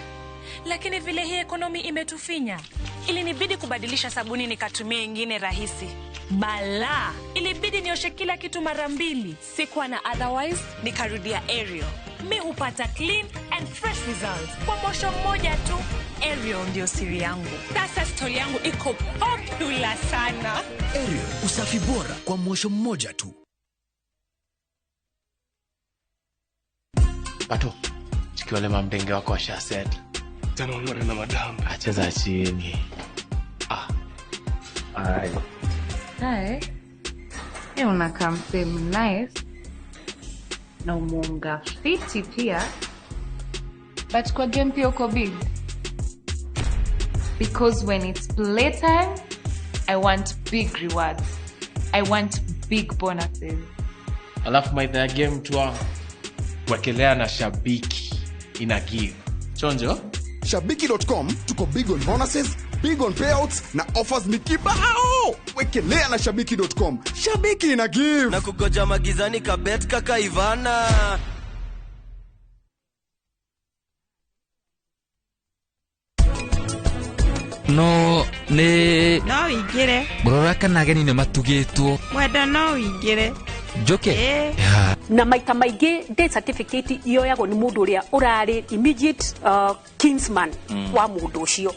lakini vile hii ekonomi imetufinya, ilinibidi kubadilisha sabuni nikatumia ingine rahisi. Bala, ilibidi nioshe kila kitu mara mbili. Sikuwa na otherwise, nikarudia Ariel. Mi hupata clean and fresh results kwa mosho mmoja tu. Ariel ndio siri yangu. Sasa story yangu iko popular sana. Ariel, usafi bora kwa mosho mmoja tu. Pato, chikiwale mamdenge wako washa set. Tena ungore na madam. Acheza chini. Ah. Ai. Hi. Hey, unakaa msee nice. Na umunga fiti pia. But kwa game pia uko big. Because when it's playtime, I want big rewards. I want big bonuses. Alafu maitha ya game tu wangu. Wekelea na Shabiki ina give. Chonjo? Shabiki.com tuko big on bonuses, big on payouts na offers ni kibao. Wekelea na Shabiki.com. Shabiki ina give. Na kugoja magizani kabet kaka Ivana. No ne no igire. Ngorora kana ageni nĩ matugĩtwo. Mwenda no igire. Njoke. Yeah. Na maita maingĩ death certificate yoyagwo nĩ mũndũ ũrĩa ũrarĩ immediate kinsman wa mũndũ ũcio.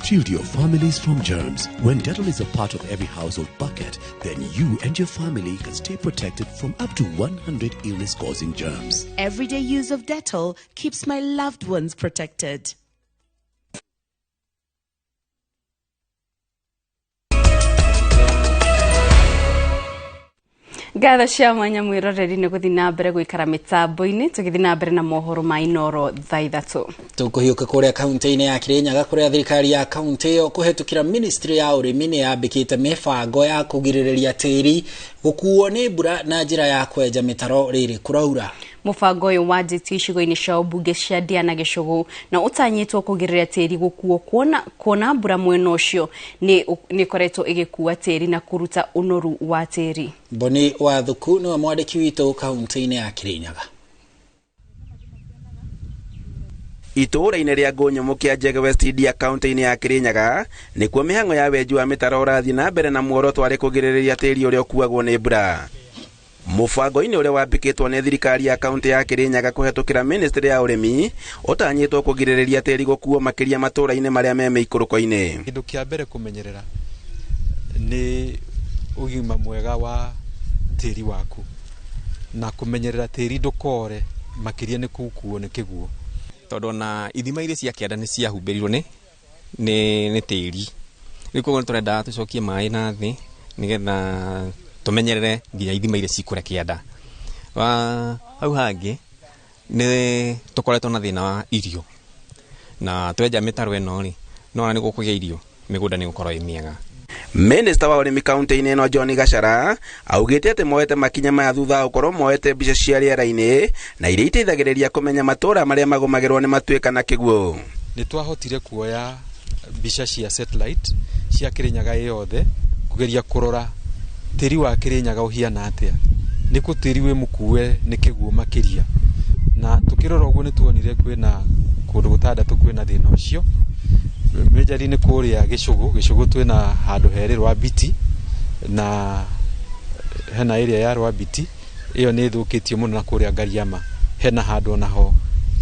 Shield your families from germs. When Dettol is a part of every household bucket, then you and your family can stay protected from up to 100 illness-causing germs. Everyday use of Dettol keeps my loved ones protected. Ngatho cia mwanya mwiroreri nĩ gũthiĩ na mbere gũikara mĩtambo-inĩ, tũgĩthiĩ na mbere na mohoro ma Inoro thaa 3. Tũkũhiũka kũrĩa kaunti-inĩ ya Kirinyaga kũrĩa thirikari ya kaunti ĩyo kũhetũkĩra ministry ya ũrĩmi nĩ yambĩkĩte mĩbango ya kũgirĩrĩria tĩri gũkuo nĩ mbura na njĩra ya kwenja mĩtaro rĩrĩ kũraura. Mũbango ũyũ wanjĩtio icigo-inĩ cia ũmbunge cia Ndia na Gĩcũgũ na ũtanyĩtwo kũgirĩrĩria tĩri gũkuo kuona mbura mwena ũcio nĩ ĩkoretwo ĩgĩkua tĩri na kũruta ũnoru wa tĩri. Boni Wathuku nĩwe mwandĩki witũ kaunti-inĩ ya Kirinyaga. Itũũra-inĩ rĩa Ngũnyũmũ kĩa Njege West India kaunti-inĩ ya Kirinyaga nĩkuo mĩhang'o ya wenji wa mĩtaro ũrathiĩ na mbere na muoroto arĩ kũgirĩrĩria tĩri ũrĩa ũkuagwo nĩ mbura. Mũbango-inĩ ũrĩa wambĩkĩtwo nĩ thirikari ya kaunti ya Kirinyaga kũhetũkĩra ministry ya ũrĩmi ũtanyĩtwo kũgirĩrĩria tĩri gũkuo makĩria matũũra-inĩ marĩa me mĩikũrũko-inĩ. Kĩndũ kĩa mbere kũmenyerera nĩ ũgima mwega wa tĩri waku na kũmenyerera tĩri ndũkore makĩria nĩ kũkuo nĩ kĩguo, tondũ na ithima iria cia kĩanda nĩ ciahumbĩrirwo nĩ tĩri. Rĩu koguo nĩ tũrenda tũcokie maĩ na thĩ nĩgetha tumenyerere nginya ithima iria cikũrĩa kĩanda. Hau hangĩ nĩ tũkoretwo na thĩna wa irio, na twenja mĩtaro ĩno rĩ, nĩwona nĩ gũkũgĩa irio, mĩgũnda nĩ gũkorwo ĩ mĩega. Minister wa ũrĩmi kaunti-inĩ ĩno John Gachara augĩte atĩ moete makinya maya thutha wa gũkorwo moete mbica cia rĩera-inĩ na iria iteithagĩrĩria kũmenya matũũra marĩa magũmagĩrwo nĩ matuĩka na kĩguũ. Nĩ twahotire kuoya mbica cia satellite cia Kirinyaga yothe kũgeria kũrora tĩri wa Kirinyaga ũhiana atĩa, nĩ kũ tĩri wĩ mũkue nĩ kĩguũ makĩria, na tũkĩrora ũguo nĩ tuonire kwĩna kũndũ gũtandatũ kwĩna thĩna ũcio. Majorly nĩ kũrĩa Gĩcũgũ twĩna handũ herĩ Rwambiti, na hena area ya Rwambiti ĩyo nĩ ĩthũkĩtio mũno, na kũrĩa Ngariama hena handũ onaho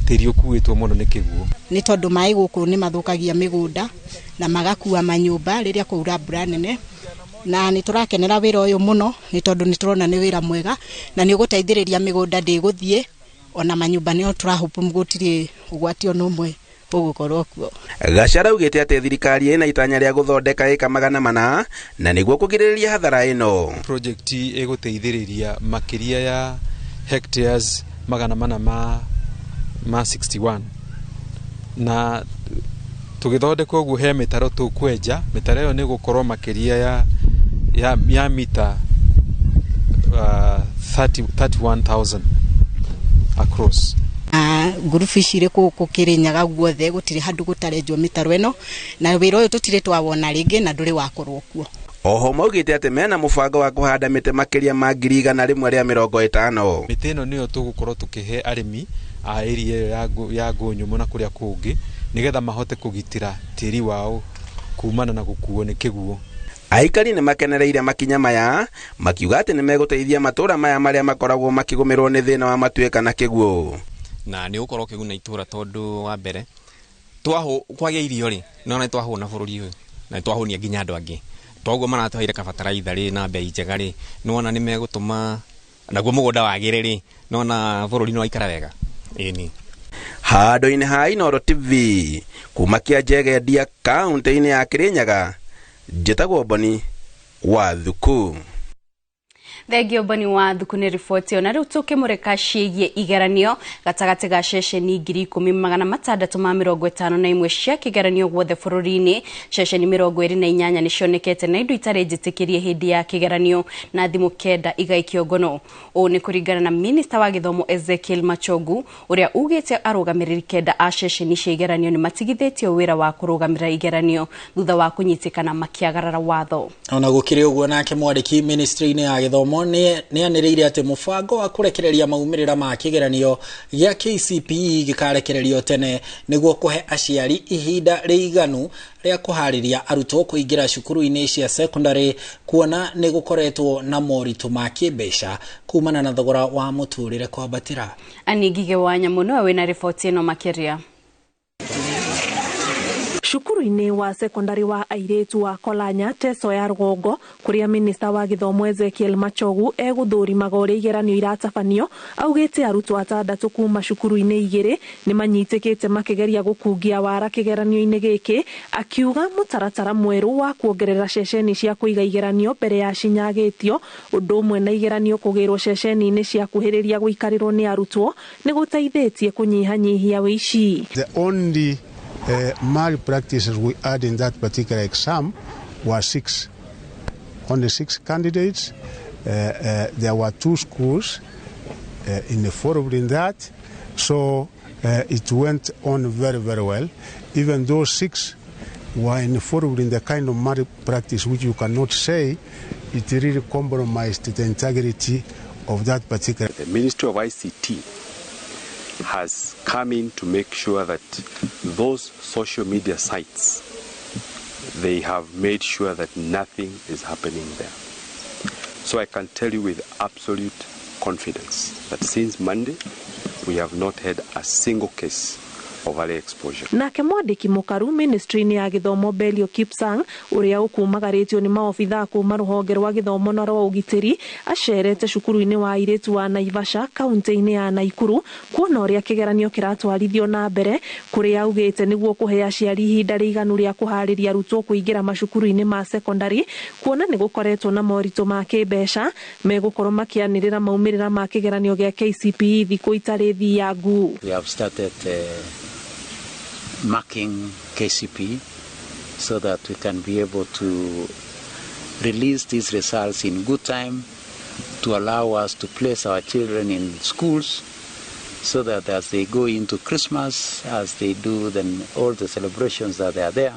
tĩri ũkuĩtwo mũno nĩ kĩguũ. Nĩ tondũ maĩ gũkũ nĩ mathũkagia mĩgũnda na magakua manyũmba rĩrĩa kwaura mbura nene, na nĩ tũrakenera wĩra ũyũ mũno nĩ tondũ nĩ tũrona nĩ wĩra mwega na nĩ ũgũteithĩrĩria mĩgũnda ndĩgũthiĩ, ona manyũmba nĩo tũrahũpũ gũtirĩ ũgwati ona ũmwe ũgũkorwo kuo. Gachara augĩte atĩ thirikari ĩna itanya rĩa gũthondeka ĩka 400 na nĩguo kũgirĩrĩria hathara ĩno. Project ĩgũteithĩrĩria makĩria ya hectares 400 ma 61, na tũgĩthondeka ũguo he mĩtaro tũkwenja, mĩtaro ĩyo nĩ gũkorwo makĩria ya mita 31,000 across. Ngurubu ici irĩ gũkũ Kirinyaga guothe gũtirĩ handũ gũtarenjwo mĩtaro ĩno, na wĩra ũyũ tũtirĩ twawona rĩngĩ na ndũrĩ wakorwo kuo. Oho maugĩte atĩ mena mũbango wa kũhanda mĩtĩ makĩria ma 150,000. Mĩtĩ ĩno nĩyo tũgũkorwo tũkĩhe arĩmi a area ĩyo ya Ngũnyũmũ na kũrĩa kũngĩ nĩgetha mahote kũgitĩra tĩri wao kumana na gũkuo nĩ kĩguũ. Aikari nĩ makenereire makinya maya makiuga atĩ nĩ megũteithia matũũra maya marĩa makoragwo makĩgũmĩrwo nĩ thĩna wa matuĩka na kĩguũ. Na nĩ ũgũkorwo ũkĩguna itũũra tondũ wa mbere kwagĩa irio rĩ, nĩwona nĩ twahũna bũrũri ũyũ na nĩ twahũnia nginya andũ angĩ, toguo maratũheire kabataraitha rĩ na mbei njega rĩ, nĩwona nĩ megũtũma naguo mũgũnda wagĩre rĩ, nĩwona bũrũri nĩ waikara wega. Ĩni handũ-inĩ ha Inooro TV kuma Kĩanjege Ndia kaunti-inĩ ya Kirinyaga, njĩtagwo Boni Wathuku. Thengio Boni Wathuku nĩ riboti ĩyo. Na rĩu tũkĩmũrĩka ciĩgiĩ igeranio gatagatĩ ga ceceni 10,651 cia kĩgeranio guothe bũrũri-inĩ, ceceni 28 nĩ cionekete na indo itarĩ njĩtĩkĩrie hĩndĩ ya kĩgeranio na thimũ 9 igaikio ngono. Ũũ nĩ kũringana na minista wa gĩthomo Ezekiel Machogu ũrĩa ugĩte arũgamĩrĩri 9 a ceceni cia igeranio nĩ matigithĩtio wĩra wa kũrũgamĩrĩra igeranio thutha wa kũnyitĩkana makĩagarara watho. Ona gũkĩrĩ ũguo, nake mwandĩki ministry-inĩ ya gĩthomo nĩ anĩrĩire atĩ mũbango wa kũrekereria maumĩrĩra ma kĩgeranio gĩa KCPE gĩkarekererio tene nĩguo kũhe aciari ihinda rĩiganu rĩa kũharĩria arutwo kũingĩra cukuru-inĩ cia secondary, kuona nĩ gũkoretwo na moritũ ma kĩmbeca kumana na thogora wa mũtũrĩre kwambatĩra. Ani Ngige wa Nyamũ nĩwe wĩna riboti ĩno makĩria. Cukuru-inĩ wa sekondari wa airĩtu wa Kolanya Teso ya rũgongo kũrĩa minista wa gĩthomo Ezekiel Machogu egũthũrimaga ũrĩa igeranio iratabanio augĩte arutwo atandatũ kuma cukuru-inĩ igĩrĩ nĩ manyitĩkĩte makĩgeria gũkungia wara kĩgeranio-inĩ gĩkĩ, akiuga mũtaratara mwerũ wa kuongerera ceceni cia kũiga igeranio mbere ya cinyagĩtio ũndũ ũmwe na igeranio kũgĩrwo ceceni-inĩ cia kuhĩrĩria gũikarĩrwo nĩ arutwo nĩ gũteithĩtie kũnyihanyihia wĩici. The only malpractices we had in that particular exam were 6. Only 6 candidates. There were 2 schools involved in that. So it went on very, very well. Even though 6 were involved in the kind of malpractice which you cannot say, it really compromised the integrity of that particular. The Ministry of ICT has come in to make sure that those social media sites, they have made sure that nothing is happening there. So I can tell you with absolute confidence that since Monday, we have not had a single case of early exposure. Nake mwandĩki mũkaru ministry-inĩ ya gĩthomo Belio Kipsang ũrĩa ũkumagarĩtio nĩ maobithaa kuma rũhonge rwa gĩthomo na rwa ũgitĩri acerete cukuru-inĩ wa airĩtu wa Naivasha kaunti-inĩ ya Naikuru kuona ũrĩa kĩgeranio kĩratwarithio na mbere kũrĩa augĩte nĩguo kũhe aciari ihinda rĩiganu rĩa kũharĩria arutwo kũingĩra macukuru-inĩ ma sekondari kuona nĩ gũkoretwo na moritũ ma kĩmbeca megũkorwo makĩanĩrĩra maumĩrĩra ma kĩgeranio gĩa KCPE thikũ itarĩ thiangu. We have started marking KCPE so that we can be able to release these results in good time to allow us to place our children in schools so that as they go into Christmas, as they do then all the celebrations that they are there,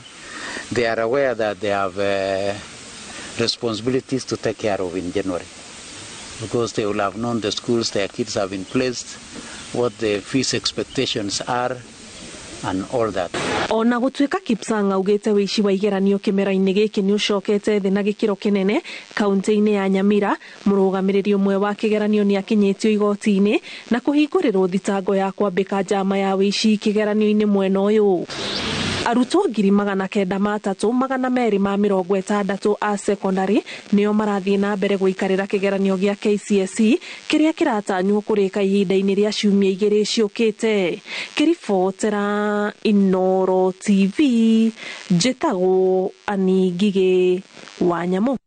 they are aware that they have responsibilities to take care of in January, because they will have known the schools their kids have been placed, what the fees expectations are, and all that. Ona gũtuĩka Kipsang augĩte wĩici wa igeranio kĩmera-inĩ gĩkĩ nĩ ũcokete thĩ na gĩkĩro kĩnene kaunti-inĩ ya Nyamira, mũrũgamĩrĩri ũmwe wa kĩgeranio nĩ akinyĩtio igoti-inĩ na kũhingũrĩrwo thitango ya kwambĩka njama ya wĩici kĩgeranio-inĩ mwena ũyũ. Arutwo 903,260 a sekondari nĩo marathiĩ na mbere gũikarĩra kĩgeranio gĩa KCSE kĩrĩa kĩratanywo kũrĩka ihinda-inĩ rĩa ciumia igĩrĩ ciũkĩte. Kĩribotera Inoro TV, njĩtagwo Annie Ngigĩ wa Nyamũ.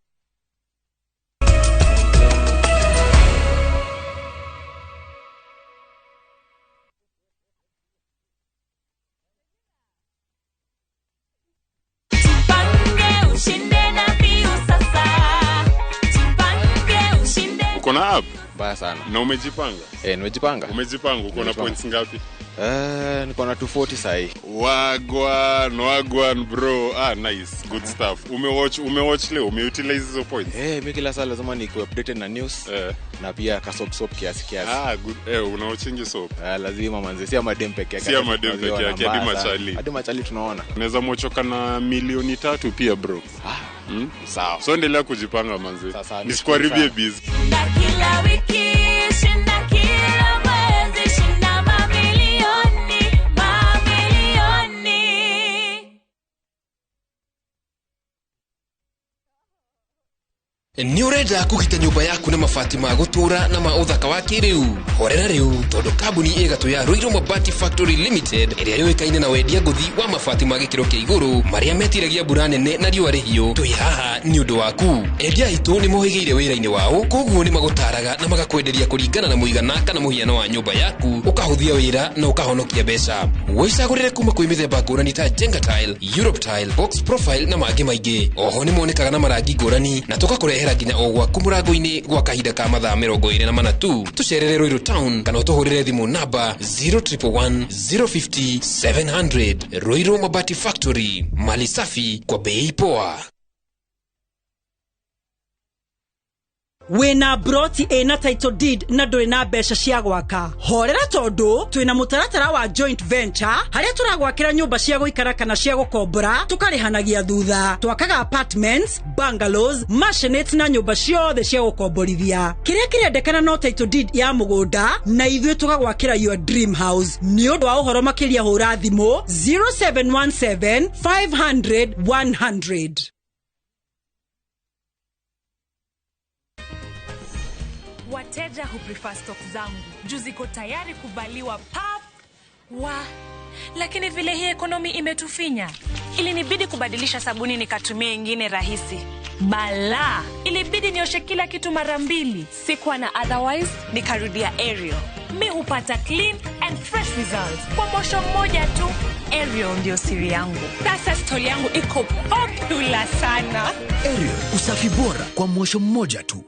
Uko na app? Mbaya sana. Na umejipanga? Nimejipanga. Umejipanga, uko na points ngapi? Niko na 240 sahi. Wagwan, wagwan bro. Ah, nice. Good stuff. Umewatch leo, umeutilize hizo points? Mimi kila saa lazima niko updated na news. Na pia ka soap kiasi kiasi. Ah, good. Unawatchingi soap? Lazima manze, si madem peke yake. Si madem peke yake, hadi machali. Hadi machali tunaona. Unaweza mochoka na milioni 3 pia bro. Sawa. So endelea kujipanga manze. Nisikuharibie busy. Kila wiki shinda kila mwezi shinda mamilioni mamilioni. Nĩ ũrenda kũgita nyũmba yaku na mabati ma gũtũra na ma ũthaka wa kĩrĩu? Horera rĩu tondũ kambuni ĩgatũ ya Ruiru Mabati Factory Limited ĩrĩa yũĩkaine na wendia ngũthi wa mabati ma gĩkĩro kĩa igũrũ marĩa metiragia mbura nene na riũa rĩhiũ, twĩ haha nĩ ũndũ waku. Endia aitũ nĩ mohĩgĩire wĩra-inĩ wao, koguo nĩ magũtaraga na magakwenderia kũringana na mũigana kana mũhiano wa nyũmba yaku, ũkahũthia wĩra na ũkahonokia mbeca. Wĩcagũrĩre kuma kwĩ mĩthemba ngũrani ta Jenga Tile, Europe Tile, Box Profile na mangĩ maingĩ. Oho nĩ monekaga na marangi ngũrani na tũgakũrehera nginya o gwaku mũrango-inĩ gwa kahinda ka mathaa 24 tu. Tũcerere Ruiru Town kana ũtũhũrĩre thimũ namba 0111 050 700. Ruiru Mabati Factory, mali safi kwa bei poa. Wĩna broti ĩna title deed na ndũrĩ na mbeca cia gwaka. Horera tondũ twĩna mũtaratara wa joint venture harĩa tũragwakĩra nyũmba cia gũikara kana cia gũkombora tũkarĩhanagia thutha. Twakaga apartments, bungalows, mansionates na nyũmba ciothe cia gũkomborithia. Kĩrĩa kĩrendekana no title deed ya mũgũnda na ithuĩ tũgagwakĩra your dream house. Nĩ ũndũ wa ũhoro makĩria hũra thimũ 0717 500 100. Wateja huprefer stock zangu juu ziko tayari kuvaliwa pap wa, lakini vile hii ekonomi imetufinya, ilinibidi kubadilisha sabuni nikatumia ingine rahisi. Bala, ilibidi nioshe kila kitu mara mbili. Sikuwa na otherwise, nikarudia Ariel. Mi hupata clean and fresh results kwa mosho mmoja tu. Ariel ndio siri yangu. Sasa stoli yangu iko popular sana. Ariel, usafi bora kwa mosho mmoja tu.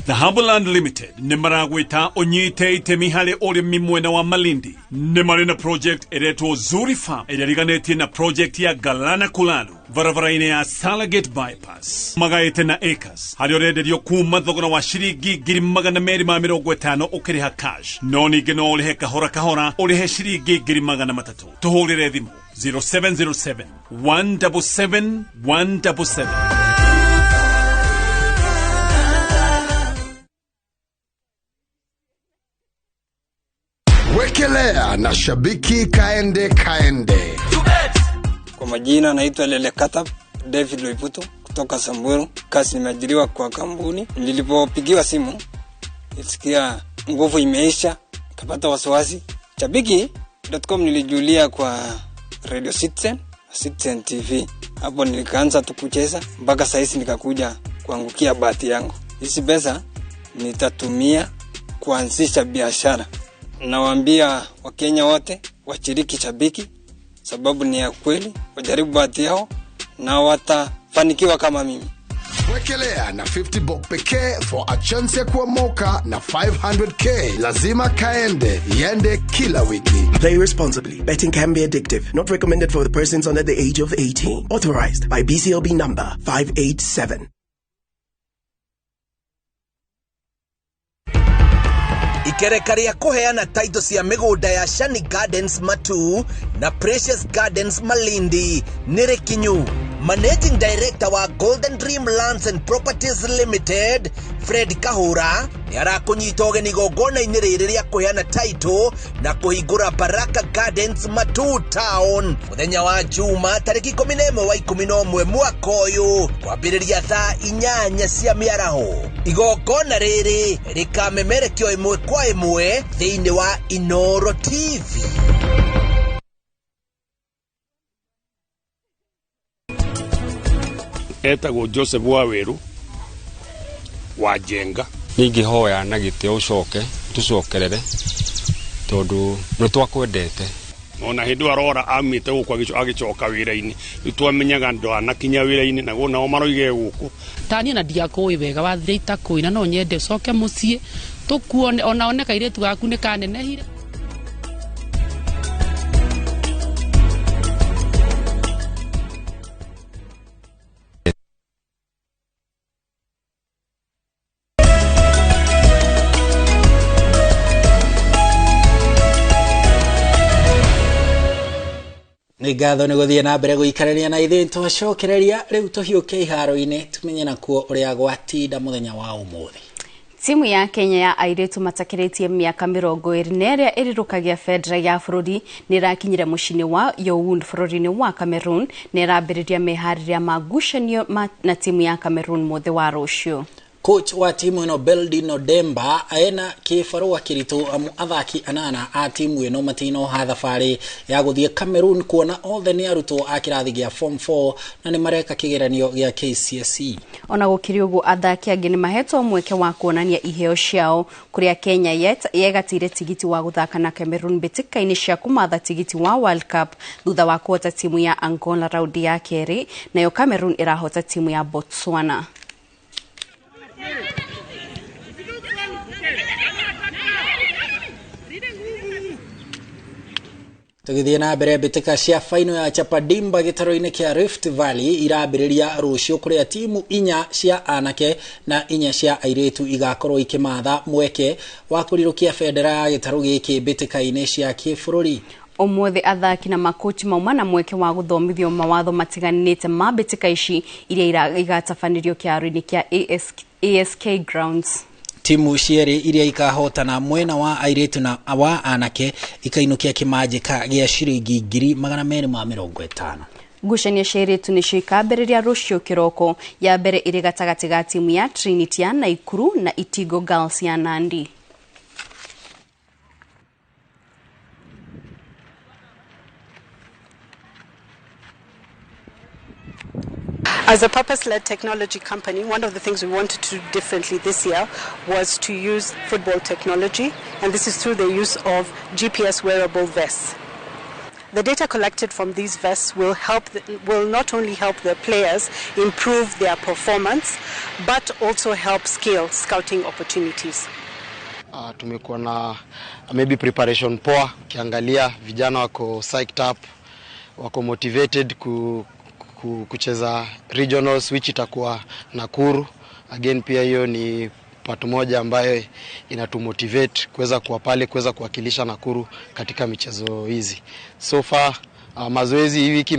Dhahabu Land Limited nĩ maragwĩta ũnyite itemi harĩ ũrĩmi mwena wa Malindi. Nĩ marĩ na project ĩretwo Zuri Farm ĩrĩa ĩriganĩtie na project ya Galana Kulalu barabara-inĩ ya Salagate Bypass. Magaĩte na acres harĩa ũrenderio kuma thogora wa ciringi 250,000 ũkĩrĩha cash, no ningĩ no ũrĩhe kahora kahora ũrĩhe ciringi 300,000. Tũhũrĩre thimũ 0707 177 177. Wekelea na shabiki kaende kaende. Kwa majina naitwa Lele Katab David Loiputo kutoka Samburu. Kazi nimeajiriwa kwa kampuni. Nilipopigiwa simu nilisikia nguvu imeisha, nikapata wasiwasi. Shabiki.com nilijulia kwa Radio Citizen, Citizen TV. Hapo nilikaanza tu kucheza mpaka saizi nikakuja kuangukia bahati yangu. Hizi pesa nitatumia kuanzisha biashara. Nawaambia Wakenya wote washiriki Shabiki sababu ni ya kweli, wajaribu bahati yao na watafanikiwa kama mimi. Wekelea na 50 bob pekee for a chance ya kuomoka na 500k. Lazima kaende, iende kila wiki. Play responsibly. Betting can be addictive. Not recommended for the persons under the age of 18. Authorized by BCLB number 587. Ikereka rĩa kũheana title cia mĩgũnda ya Shani Gardens Matu na Precious Gardens Malindi nĩ rĩkinyu. Managing Director wa Golden Dream Lands and Properties Limited Fred Kahura nĩ arakũnyita ũgeni igongona-inĩ rĩrĩ rĩa kũheana title na kũhingũra Baraka Gardens Matu Town mũthenya wa Juma tarĩki 11 wa 11 mwaka ũyũ kwambĩrĩria thaa 8 cia mĩaraho. Igongona rĩrĩ rĩkamemerekio ĩmwe kwa ĩmwe thĩinĩ wa Inoro TV. Etagwo Joseph Waweru wa Njenga. Ningĩhoya na gĩtĩo ũcoke tũcokerere tondũ nĩ twakwendete. Ona hĩndĩ arora amĩte gũkũ agĩcoka wĩra-inĩ rĩu twamenyaga ndanakinya wĩra-inĩ naguo nao maroige gũkũ. Taniĩ na ndiakũĩ wega wathire itakũĩ na no nyende ũcoke mũciĩ tũkuone ona one kairĩtu gaku nĩ kanenehire. Nĩ ngatho nĩ gũthiĩ na mbere gũikarania na ithuĩ twacokereria rĩu tũhiũke iharo-inĩ tumenye nakuo ũrĩa gwatinda mũthenya wa ũmũthĩ. Timu ya Kenya ya airĩtu matakĩrĩtie mĩaka 24 ĩrĩrũkagia bendera ya bũrũri nĩ ĩrakinyire mũciĩ-inĩ wa Yaounde bũrũri-inĩ wa Cameroon na ĩrambĩrĩria meharĩria ma ngucanio na timu ya Cameroon mũthĩ wa rũciũ. Coach wa timu ĩno Beldino Demba ena kĩbarũa kĩritũ amu athaki anana a timu ĩno matinoha thabarĩ ya gũthiĩ Cameroon kuona othe nĩ arutwo a kĩrathi gĩa form 4 na nĩ mareka kĩgeranio gĩa KCSE. Ona gũkĩrĩ ũguo athaki angĩ nĩ mahetwo mweke wa kuonania iheo ciao kũrĩa Kenya yegatĩire tigiti wa gũthaka na Cameroon mbĩtĩka-inĩ cia kũmatha tigiti wa World Cup thutha wa kũhota timu ya Angola raundi ya kerĩ, nayo Cameroon ĩrahota timu ya Botswana. Tũgĩthiĩ na mbere, mbĩtĩka cia faino ya Chapadimba gĩtaro-inĩ kĩa Rift Valley irambĩrĩria rũciũ, kũrĩa timu 4 cia anake na 4 cia airĩtu igakorwo ikĩmatha mweke wa kũrirũkia bendera ya gĩtarũ gĩkĩ mbĩtĩka-inĩ cia kĩbũrũri. Ũmũthĩ athaki na makochi mauma na mweke wa gũthomithio mawatho matiganĩte ma mbĩtĩka ici iria igatabanĩrio kĩharo-inĩ kĩa ASK Grounds. Timu cierĩ iria ikahotana mwena wa airĩtu na wa anake ikainũkia kĩmanjĩka gĩa ciringi 250,000. Ngucanio cia airĩtu nĩcio ikambĩrĩria rũciũ kĩroko, ya mbere ĩrĩ gatagatĩ ga timu ya Trinity ya Naikuru na Itigo Girls ya Nandi. As a purpose-led technology company, one of the things we wanted to do differently this year was to use football technology, and this is through the use of GPS wearable vests. The data collected from these vests will not only help the players improve their performance, but also help scale scouting opportunities. Tumekuwa na maybe preparation poa, ukiangalia vijana wako psyched up, wako motivated kucheza regionals which itakuwa Nakuru. Again pia hiyo ni part moja ambayo inatumotivate kuweza kuwa pale, kuweza kuwakilisha Nakuru katika michezo hizi. So far mazoezi hii wiki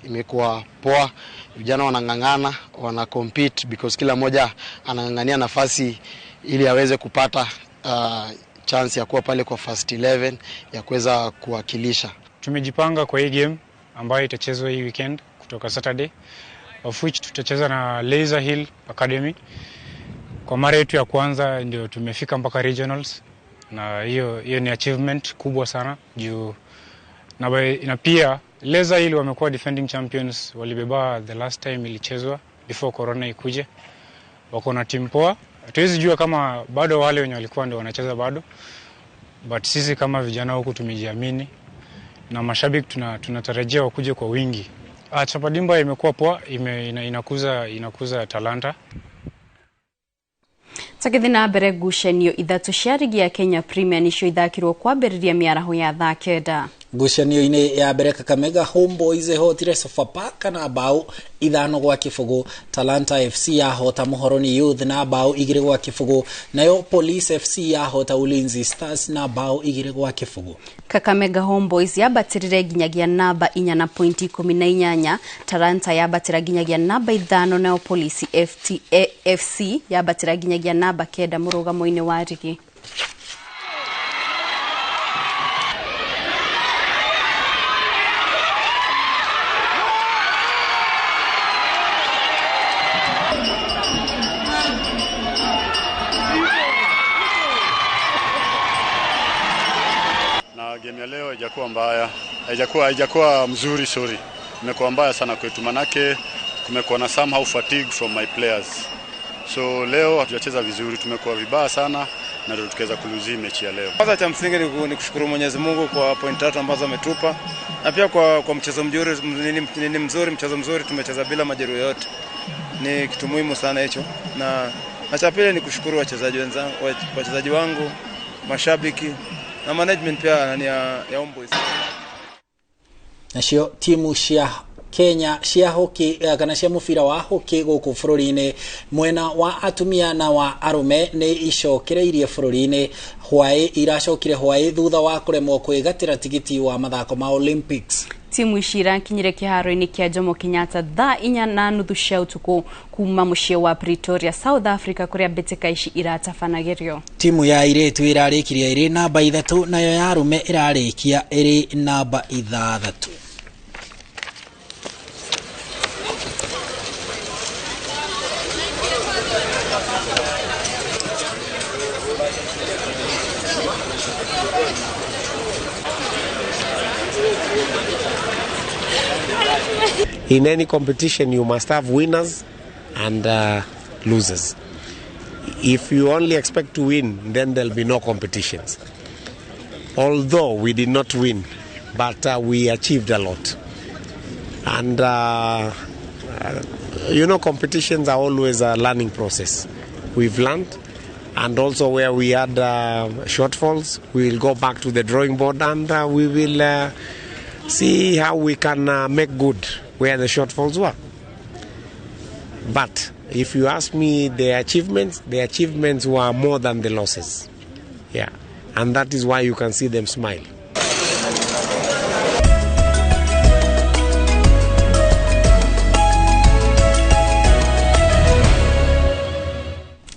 imekuwa poa, vijana wanang'ang'ana, wana compete because kila mmoja anang'ang'ania nafasi ili aweze kupata chance ya kuwa pale kwa first 11 ya kuweza kuwakilisha. Tumejipanga kwa hii game ambayo itachezwa hii weekend kutoka Saturday, of which tutacheza na Laser Hill Academy. Kwa mara yetu ya kwanza ndio tumefika mpaka regionals, na hiyo ni achievement kubwa sana juu na pia Laser Hill wamekuwa defending champions, walibeba the last time ilichezwa before corona ikuje. Wako na timu poa, hatuwezi jua kama bado wale wenye walikuwa ndio wanacheza bado, but sisi kama vijana huku tumejiamini na mashabiki tunatarajia wakuje kwa wingi. Chapadimba imekuwa poa, inakuza talanta. Tũgĩthiĩ na mbere, ngucanio 3 cia rigi ya Kenya Premier nicio ithakirwo kwambĩrĩria mĩaraho ya thaa 9. Ngucanio-inĩ ya mbere, Kakamega Homeboys ĩhotire Sofapaka na bao 5-0, Talanta FC yahota Muhoroni Youth na bao 2-0, nayo Police FC yahota Ulinzi Stars na bao 2-0. Kakamega Homeboys yambatĩrire nginyagia namba 4 na pointi 18, Talanta yambatĩra nginyagia namba 5, nayo Police FC yambatĩra nginyagia namba 9 mũrũgamo-inĩ wa rigi. Game ya leo haijakuwa mbaya, haijakuwa mzuri, sorry. Imekuwa mbaya sana kwetu manake kumekuwa na somehow fatigue from my players. So leo hatujacheza vizuri, tumekuwa vibaya sana na ndio tukaweza kuluzi mechi ya leo. Kwanza cha msingi ni kushukuru Mwenyezi Mungu kwa point 3 ambazo ametupa na pia kwa mchezo mzuri, ni mzuri, mchezo mzuri tumecheza bila majeruhi yote. Ni kitu muhimu sana hicho. Na cha pili ni kushukuru wachezaji wenzangu, wachezaji wangu, mashabiki na management pia ni ya Homeboys. Nacio timu cia Kenya cia hockey kana cia mũbira wa hockey gũkũ bũrũri-inĩ mwena wa atumia na wa arũme nĩ icokereirie bũrũri-inĩ hwaĩ, iracokire hwaĩ thutha wa kũremwo kwĩgatĩra tigiti wa mathako ma Olympics. Timu ici irakinyire kĩharo-inĩ kĩa Jomo Kenyatta thaa 4:30 cia ũtukũ kuma mũciĩ wa Pretoria, South Africa, kũrĩa mbĩtĩka ici iratabanagĩrio. Timu ya airĩtu ĩrarĩkirie ĩrĩ namba 3 nayo ya arũme ĩrarĩkia ĩrĩ namba 6. In any competition, you must have winners and losers. If you only expect to win, then there'll be no competitions. Although we did not win, but we achieved a lot. And, you know, competitions are always a learning process. We've learned. And also where we had shortfalls, we will go back to the drawing board and we will see how we can make good where the shortfalls were. But if you ask me the achievements were more than the losses. Yeah. And that is why you can see them smile.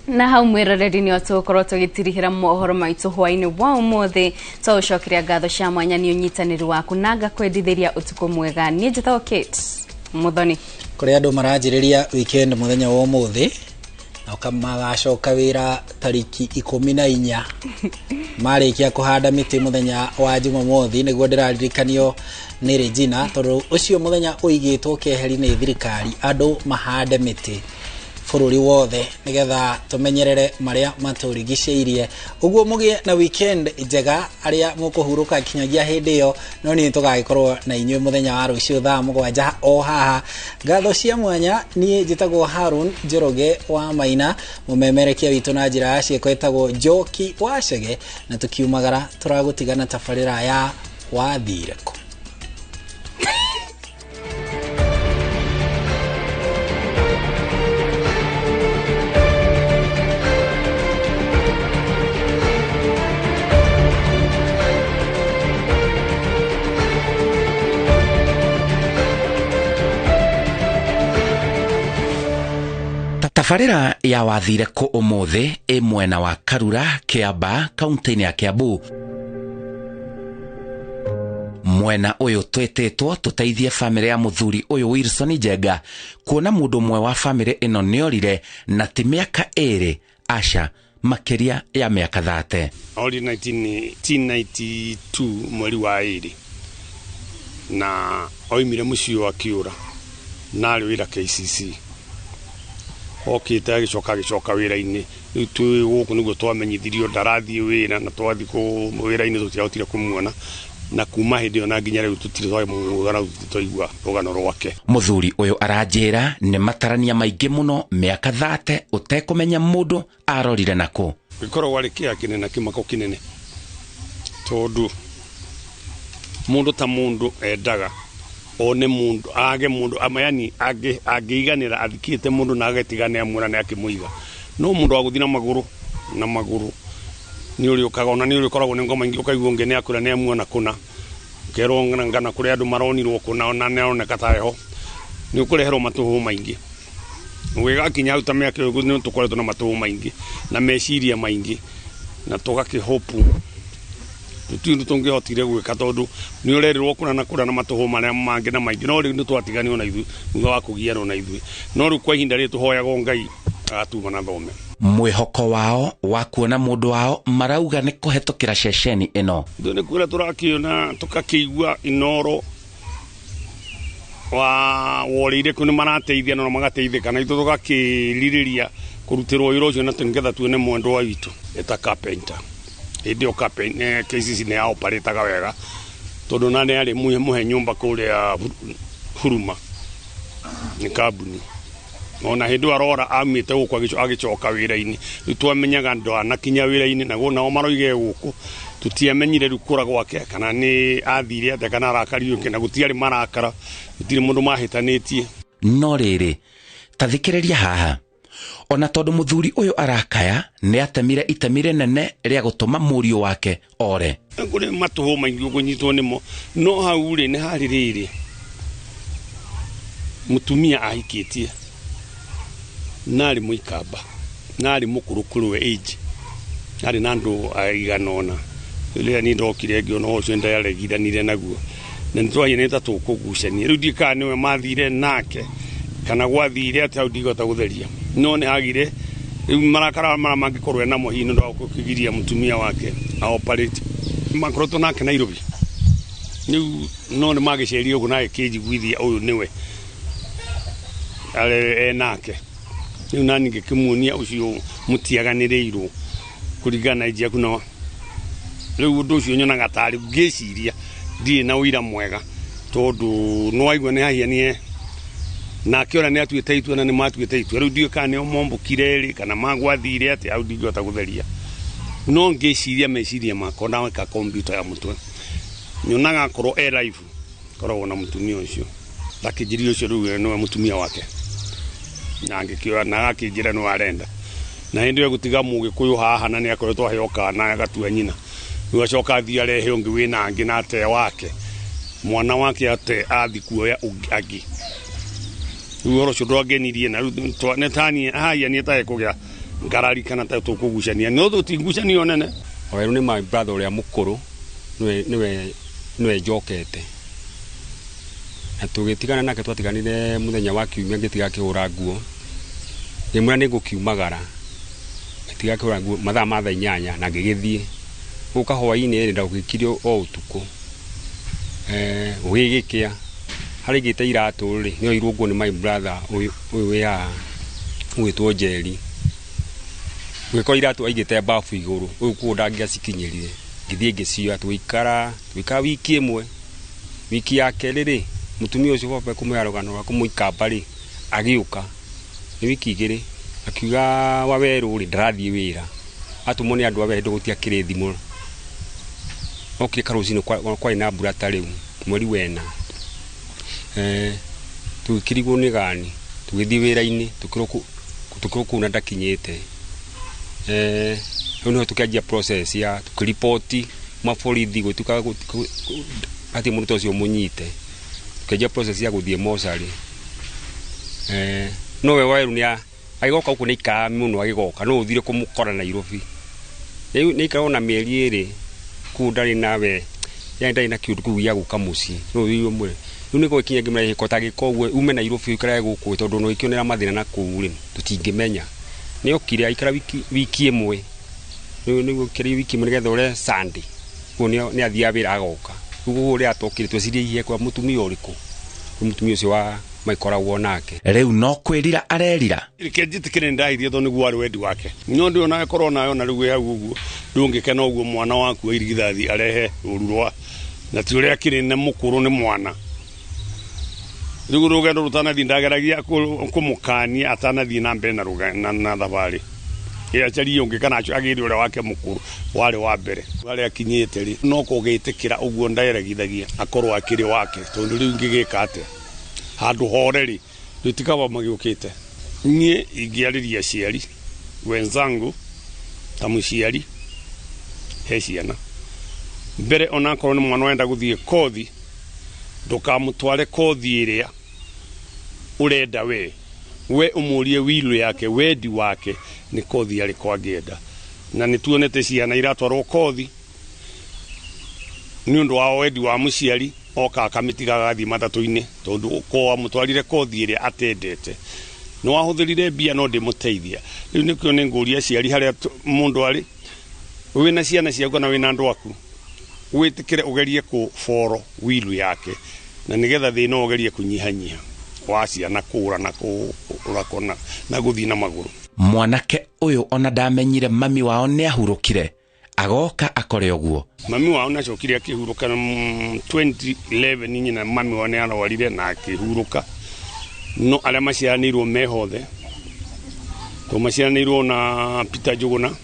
Na hau mwiroreri nĩ tũgũkorwo tũgĩtirihĩra mohoro maitũ hwainĩ wa ũmũthĩ. Twaũcokeria ngatho cia mwanya nĩ ũnyitanĩri waku na ngakwendithĩria ũtukũ mwega. Niĩ njĩtagwo Kate Muthoni. Kũrĩ andũ maranjĩrĩria weekend mũthenya wa ũmũthĩ na magacoka wĩra tariki 14 marĩkia kũhanda mĩtĩ mũthenya wa Jumamothi. Nĩguo ndĩraririkanio nĩ Regina, tondũ ũcio mũthenya ũigĩtwo keheri nĩ thirikari andũ mahande mĩtĩ bũrũri wothe nĩgetha tũmenyerere marĩa matũrigicĩirie. Ũguo mũgĩe na weekend njega arĩa mũkũhurũka kinyagia hĩndĩ ĩyo, no niĩ tũgagĩkorwo na inyuĩ mũthenya wa rũciũ thaa 7 o haha. Ngatho cia mwanya, niĩ njĩtagwo Harun Njoroge wa Maina, mũmemerekia witũ na njĩra ya ciĩko ĩtagwo Njoki wa Chege, na tũkiumagara tũragũtigana tabarĩra ya Wathire Kũ. Tabarĩra ya Wathire Kũ ũmũthĩ ĩ mwena wa Karura, Kĩamba, kaunti-inĩ ya Kiambu. Mwena ũyũ twĩtĩtwo tũteithie bamĩrĩ ya mũthuri ũyũ Wilson Njenga kuona mũndũ ũmwe wa bamĩrĩ ĩno nĩorire na ti mĩaka 2, aca makĩria ya mĩaka 30. Ori 1992 mweri wa 2 na oimire mũciĩ wa kĩũra na arĩ wĩra KCC. Okĩte agĩcoka wĩra-inĩ. Rĩu twĩ gũkũ nĩguo twamenyithirio ndarathiĩ wĩra, na twathiĩ wĩra-inĩ tũtiahotire kũmuona, na kuma hĩndĩ ĩyo na nginya rĩu tũtirĩ twamuona, tũtirĩ twaigua rũgano rwake. Mũthuri ũyũ aranjĩra nĩ matarania maingĩ mũno mĩaka 30 ũtekũmenya mũndũ arorire nakũ. Gĩkoragwo arĩ kĩeha kĩnene na kĩmako kĩnene, tondũ mũndũ ta mũndũ endaga one mundu age mundu ama yani age angeiganira athikite mundu na agetigane amuona na akimuiga, no mundu aguthi na maguru na maguru ni uri ukaga ona ni uri ukoragwo ni ngoma ingi ukaigua ungi ni akura ni amuona kuna kerwo ngana kuri andu maronirwo kuna ona ne oneka tareho ni ukureherwo matuhu maingi wigakinya hau ta miaka ĩyo ni tukoretwo na matuhu maingi na meciria maingi na tugakihopu tutindu tungihotire gwika tondu ni urerirwo kuna na kura na matuhu maria mangi na maingi, no riu ni twatiganio na ithui thutha wa kugianwo na ithui, no riu kwa ihinda riri tuhoyagwo Ngai agatuma na thome. Mwihoko wao wa kuona mundu wao marauga ni kuhetukira ceceni ino. Ndu ni kura turakiona tukakiigua Inoro wa worire ku ni marateithia na magateithika na ithu tugakiririria kurutirwo wira ucio na ngetha tuone mwendwa witu eta carpenter. Hĩndĩ ĩyo KCC nĩ yaoparĩtaga wega tondũ na nĩ arĩ mũhe nyũmba kũrĩa Huruma nĩ kambuni. Ona hĩndĩ ĩyo arora aumĩte gũkũ agĩcoka wĩra-inĩ, rĩu twamenyaga ndanakinya wĩra-inĩ naguo nao maroige gũkũ tũtiamenyire rĩu kũra gwake kana nĩ athire atĩa kana arakario na gũtiarĩ marakara, gũtirĩ mũndũ mahĩtanĩtie. No rĩrĩ, ta thikĩrĩria haha. Ona tondu muthuri uyu arakaya ni atemire itemi rinene ria gutuma muriu wake ore. Kuri matuhu maingi ukunyitwo nimo, no hau ri ni hari riri mutumia ahikitie nari muikamba nari mukuru kuri we age nari na andu aiganona riria ni ndokire ngiona ucio ndaregithanire naguo na nitwaiyene ta tukugucania riu ndiũĩ niwe mathire nake kana gwathire atia hau ndigota gutheria, no ni hagire riu marakara mara mangikorwo namo hihi nĩ ũndũ wa mutumia wake a operate makoretwo nake Nairobi riu no nĩ magĩceria ũguo na agĩkĩnjiguithia ũyũ nĩwe arĩ nake riu nani ngĩkĩmuonia ũcio mũtiaganĩrĩirwo kũringana na age yaku na riu ũndũ ũcio nyonaga tarĩ ngĩciria ndirĩ na ũira mwega tondũ no waigua nĩ hahianie Nake ona nĩ atuĩte itua na nĩ matuĩte itua. Rĩu ndiũĩ kana nĩo mombũkire rĩ kana magwathire atĩa, hau ndingĩhota gũtheria. No ngĩciria meciria makwa na weka kompiuta ya mũtwe, nyonaga akorwo e live koragwo na mũtumia ũcio. Ndakĩnjĩrire ũcio rĩu nĩwe mũtumia wake. Na ngĩkĩoya na agakĩnjĩra nĩwe arenda. Na hĩndĩ ĩyo gũtiga mũgĩkũyũ haha na nĩ akoretwo aheo kana agatua nyina. Rĩu acoka athiĩ arehe ũngĩ wĩna angĩ na ate wake. Mwana wake ate athi kuoya angĩ. Rĩu ũhoro ũcio ndwangenirie na rĩu nĩ tani haya nĩ tae kũgĩa ngarari kana ta tũkũgucania. No tũtingucanio nene. Waweru nĩ my brother ũrĩa mũkũrũ nĩwe njokete. Na tũgĩtigana nake twatiganire mũthenya wa kiumia ngĩtiga akĩhũra nguo. Ngĩmwĩra nĩ ngũkiumagara. Ngĩtiga akĩhũra nguo mathaa ma thaa 8 na ngĩgĩthiĩ. Gũka hwaĩ-inĩ rĩ ndagũgĩkire o ũtukũ. Gũgĩgĩkĩa. Harĩa aigĩte iratũ rĩ, nĩoirwo nguo nĩ my brother ũyũ wĩ haha ũgwĩtwo Njeri. Ũgĩkora iratũ aigĩte bafu igũrũ, ũyũ kuo ndangĩacikinyĩrire. Ngĩthiĩ ngĩcioya tũgĩikara wiki ĩmwe. Wiki ya kerĩ rĩ, mũtumia ũcio baba kũmũhe rũgano rwa kũmũikamba rĩ, agĩũka. Nĩ wiki 2, akiuga Wawerũ rĩ, ndarathiĩ wĩra. Atũmwo nĩ andũ a wĩra hĩndĩ gũtiakĩrĩ thimũ. Okire karũcinĩ kwarĩ na mbura ta rĩu, mweri wa 4. Tũgĩkĩrigwo nĩ gani, tũgĩthiĩ wĩra-inĩ, tũkĩrwo kũu na ndakinyĩte. Rĩu nĩho tũkĩanjia process ya tũkĩriboti maborithi gũtuĩka atĩ mũndũ ta ũcio mũnyite. Tũkĩanjia process ya gũthiĩ mocarĩ. No we Waweru nĩ agĩgoka gũkũ nĩ aikaraga mũno agĩgoka, no ũthire kũmũkora Nairobi. Rĩu nĩ aikaraga ona mĩeri 2 kũu ndarĩ nawe, yani ndarĩ na kĩũndũ kĩu gĩa gũka mũciĩ. No ũthire ũmwĩre. Rĩu nĩguo gĩkinya ngĩmwĩra gĩko ta gĩko ũguo ume Nairobi ũikarage gũkũ tondũ no ũkĩonera mathĩna na kũu rĩ, tũtingĩmenya. Nĩokire aikara wiki ĩmwe. Rĩu nĩguo kĩrĩ wiki ĩmwe nĩgetha ũre Sunday. Koguo nĩ athiaga wĩra agoka. Rĩu ũrĩa atokire twecirie hihi ekwa mũtumia ũrĩkũ. Rĩu mũtumia ũcio wa maikoragwo nake. Rĩu no kwĩrira arerira. Reke njĩtĩkĩre nĩndahirie tondũ nĩguo warĩ wendi wake. No ndĩ onawe korwo nawe ona rĩu wĩ hau ũguo, ndũngĩkena ũguo mwana waku wa irigithathi arehe rũru rwa. Na ti ũrĩa akĩrĩ na mũkũrũ nĩ mwana. Rĩu rũgendo rũtanathiĩ ndageragia kũmũkania atanathiĩ na mbere na thabarĩ. Acarie ũngĩ kana agĩre ũrĩa wake mũkũrũ warĩ wa mbere. Harĩa akinyĩte rĩ, no kũgĩtĩkĩra ũguo nderegithagia akorwo akĩrĩ wake tondũ rĩu ingĩgĩka atĩa? Handũ hore rĩ, rĩtikaba magĩũkĩte. Niĩ ingĩarĩria aciari wenzangu ta mũciari he ciana. Mbere onakorwo nĩ mwana ũrenda gũthiĩ kothi, ndũkamũtware kothi ĩrĩa ũrenda we. We ũmũrie will yake, wendi wake nĩ kothi arĩkũ angĩenda. Na nĩ tuonete ciana iratwarwo kothi nĩ ũndũ wa wendi wa mũciari, oka akamĩtiga agathiĩ matatũ-inĩ tondũ ko amũtwarire kothi ĩrĩa atendete. Nĩ wahũthĩrire mbia no ndĩmũteithia. Rĩu nĩkĩo nĩ ngũria aciari harĩa mũndũ arĩ, wĩna ciana ciaku kana wĩna andũ aku, wĩtĩkĩre ũgerie kũboro will yake na nĩgetha thĩna ũgerie kũnyihanyiha wa ciana kũra na kũra na gũthiĩ na magũrũ. Mwanake ũyũ ona ndamenyire mami wao nĩ ahurũkire, agoka akore ũguo. Mami wao nĩacokire akĩhurũka 2011 nyina mami wao nĩ arwarire na akĩhurũka. No arĩa maciaranĩirwo me hothe, to maciaranĩirwo na Peter Njuguna,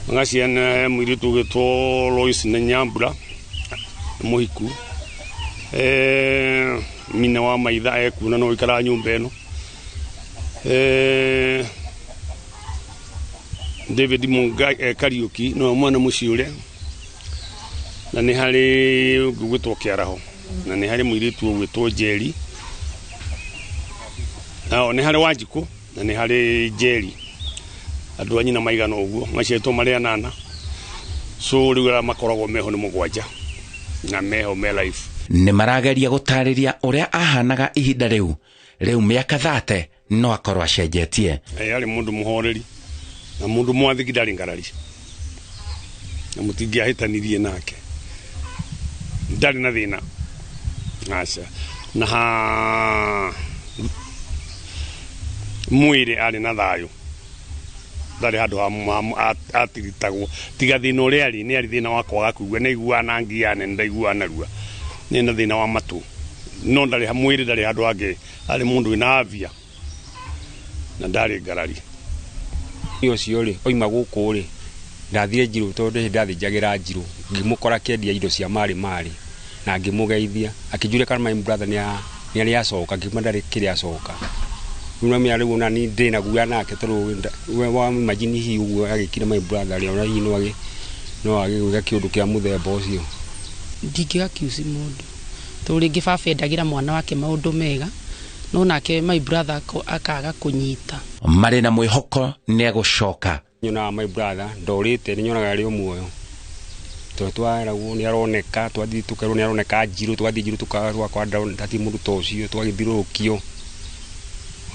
magaciana mũirĩtu ũgwĩtwo Lois na Nyambura mũhiku. Mina wa maitha ekuona no ikara nyũmba ĩno. David Mungai Kariuki no mwana mũciĩ ũrĩa, na nĩ harĩ ũgwĩtwo Kĩaraho, na nĩ harĩ mũirĩtu ũgwĩtwo Njeri, na nĩ harĩ Wanjikũ, na nĩ harĩ Njeri. Andũ a nyina maigana ũguo, maciarĩtwo marĩ 8. So rĩu arĩa makoragwo meho nĩ 7 na meho me life. Nĩ marageria gũtarĩria ũrĩa ahanaga ihinda rĩu. Rĩu mĩaka 30 no akorwo acenjetie. Arĩ mũndũ mũhoreri na mũndũ mwathĩki, ndarĩ ngarari na mũtingĩahĩtanirie nake, ndarĩ na thĩna aca. Na mwĩrĩ arĩ na thayũ, ndarĩ handũ atiritagwo tiga thĩna ũrĩa arĩ nĩ arĩ thĩna wa kwaga kũigua, nĩ aiguaga na ngia nene, ndaiguaga narua, nĩ na thĩna wa matũ No ndarĩ mwĩrĩ ndarĩ handũ hangĩ, arĩ mũndũ wĩna afya na ndarĩ ngarari. Ũcio rĩ oima gũkũ rĩ ndathire Njirũ tondũ ndathĩnjagĩra Njirũ, ngĩmũkora akĩendia indo cia marĩ marĩ na ngĩmũgeithia, akĩnjũria kana my brother nĩ arĩ acoka, ngĩmwĩra ndarĩ kĩrĩa acoka. Rĩu namenya rĩu ona niĩ ndĩ na guoya nake tondũ we wa imagine hihi ũguo agĩkire my brother rĩ, ona hihi no agĩgwĩka kĩũndũ kĩa mũthemba ũcio. Ndingĩ accuse mũndũ tondũ rĩngĩ baba endagĩra mwana wake maũndũ mega, no nake my brother akaga kũnyita. Marĩ na mwĩhoko nĩ egũcoka. Nyonaga my brother ndorĩte, nĩ nyonaga arĩ o muoyo tondũ twaragwo nĩ aroneka, twathiĩ tũkerwo nĩ aroneka Njirũ, twathiĩ Njirũ tũgakora hatirĩ mũndũ ta ũcio, twagĩthiũrũrũkio.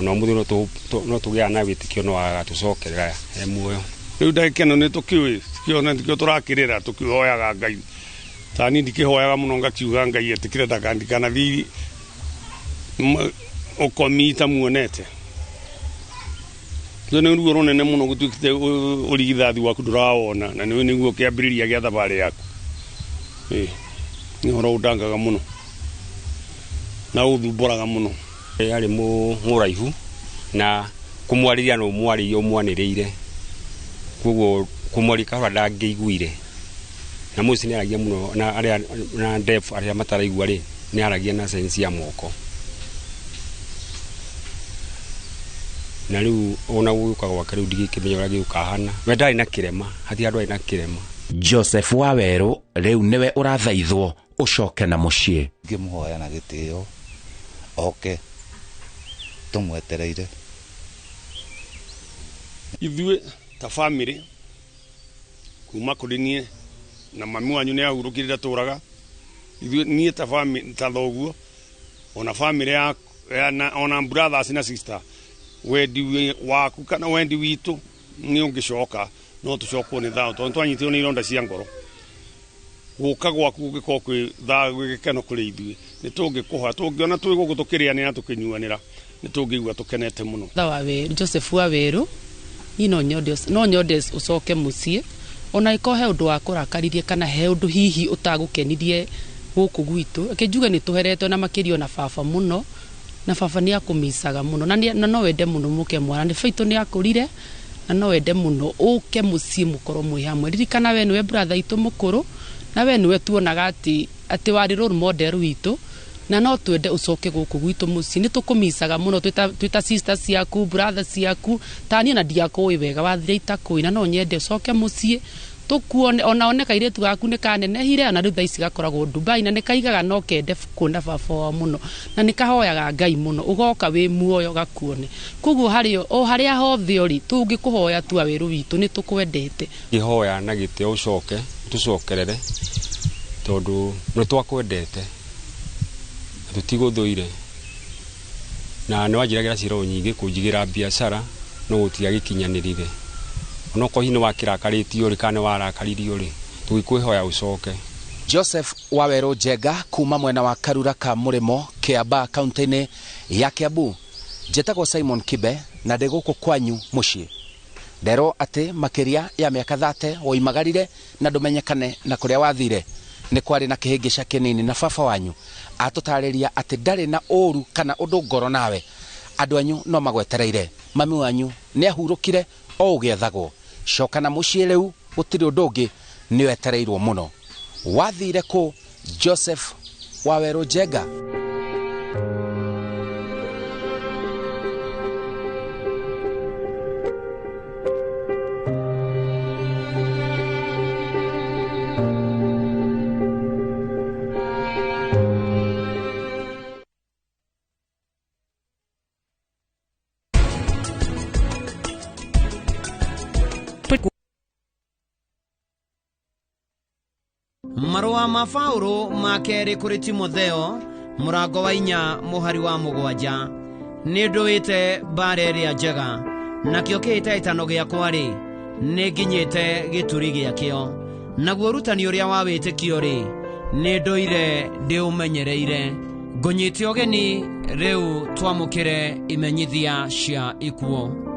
Ona ũmũthĩ no tũgĩaga na wĩtĩkio no agatũcokerera e muoyo. Rĩu ndagĩka ĩno nĩ tũkĩũĩ, nĩkĩo tũrakĩrĩra tũkĩhoyaga Ngai. Ta niĩ ndikĩhoyaga mũno ngakiuga Ngai etĩkĩre ndakandikanathiĩ ũkomi tamuonete. Nĩ ruo rũnene mũno gũtuĩkĩte ũrigithathi waku ndũrawona, na nĩguo kĩambĩrĩria gĩa thabarĩ yaku. Nĩ ũhoro ũndangaga mũno na ũthumbũraga mũno. Arĩ mũraihu na kũmwarĩria no ũmwarĩrie ũmwanĩrĩire, koguo kũmwarĩria kahora ndangĩiguire, na mũciĩ nĩ aragia mũno na arĩa na deaf arĩa mataraigua rĩ nĩ aragia na signs ya moko. Na rĩu ona gũgĩũka gwake rĩu ndigĩkĩmenya ũrĩa gĩgũkahana. We ndarĩ na kĩrema, hatirĩ handũ arĩ na kĩrema. Joseph Wawerũ rĩu nĩwe ũrathaithwo ũcoke na mũciĩ. Ngĩmũhoya na gĩtĩo oke tũmwetereire. Ithuĩ ta family kuma kũrĩ niĩ na mami wanyu nĩ ahurũkire ndatũraga, ithuĩ niĩ ta family ta thoguo ona family ya ona brothers na sister, wendi waku kana wendi witũ nĩ ũngĩcoka no tũcokwo nĩ thayũ tondũ twanyitirwo nĩ ironda cia ngoro. Gũka gwaku gũgĩkorwo kwĩ thayũ gwĩ gĩkeno kũrĩ ithuĩ, nĩ tũngĩkũhoya tũngĩona twĩ gũkũ tũkĩrĩanĩra na tũkĩnyuanĩra nĩ tũngĩigua tũkenete mũno. Joseph Wawerũ niĩ no nyende ũcoke mũciĩ, ona ĩkorwo he ũndũ wakũrakaririe kana he ũndũ hihi ũtagũkenirie gũkũ gwitũ, reke njuge nĩ tũheretwo na makĩria ona baba mũno, na baba nĩ akũmicaga mũno na no wende mũno mũke mwana nĩ baitũ nĩ akũrire na no wende mũno ũke mũciĩ mũkorwo mwĩ hamwe. Ririkana we nĩwe brother itũ mũkũrũ na we nĩwe tuonaga atĩ warĩ role model witũ, na no twende ũcoke gũkũ gwitũ mũciĩ. Nĩ tũkũmicaga mũno twĩ ta sister ciaku, brother ciaku, ta niĩ na ndiakũĩ wega wathire itakũĩ, na no nyende ũcoke mũciĩ tũkuone, ona one kairĩtu gaku nĩ kanenehire, ona rĩu thaa ici gakoragwo Dubai na nĩ kaigaga no kende kuona baba wao mũno na nĩ kahoyaga Ngai mũno ũgoka wĩ muoyo gakuone. Koguo o harĩa hothe ũrĩ tũngĩkũhoya tu Wawerũ witũ nĩ tũkwendete. Ngĩhoya na gĩtĩo ũcoke tũcokerere tondũ nĩ twakwendete na tũtigũthũire, na nĩ wanjĩragĩra cira nyingĩ kũnjigĩra biacara no gũtiagĩkinyanĩrire. Onokorwo hihi nĩ wakĩrakarĩtio rĩ kana nĩ warakaririo rĩ, tũgĩkwĩhoya ũcoke. Joseph Wawerũ Njenga kuma mwena wa Karura ka Mũrĩmo, Kĩambaa, kaunti-inĩ ya Kiambu. Njĩtagwo Simon Kibe na ndĩ gũkũ kwanyu mũciĩ. Nderwo atĩ makĩria ya mĩaka 30 woimagarire na ndũmenyekane na kũrĩa wathire. Nĩ kwarĩ na kĩhĩngĩca kĩnini na baba wanyu atũtarĩria atĩ ndarĩ na ũru kana ũndũ ngoro nawe. Andũ anyu no magwetereire. Mami wanyu nĩ ahurũkire o ũgĩethagwo. Coka na mũciĩ rĩu gũtirĩ ũndũ ũngĩ nĩ wetereirwo mũno. Wathire kũ Joseph Wawerũ Njenga? Marũa ma Paũlũ ma kerĩ kũrĩ Timotheo mũrango wa 4 mũhari wa 7. Nĩ ndũĩte mbara ĩrĩa njega, nakĩo kĩhĩtahĩtano gĩakwa rĩ nĩ nginyĩte gĩturi gĩakĩo, naguo ũrutani ũrĩa wa wĩtĩkio rĩ nĩ ndũire ndĩũmenyereire. Ngũnyite ũgeni rĩu twamũkĩre imenyithia cia ikuũ.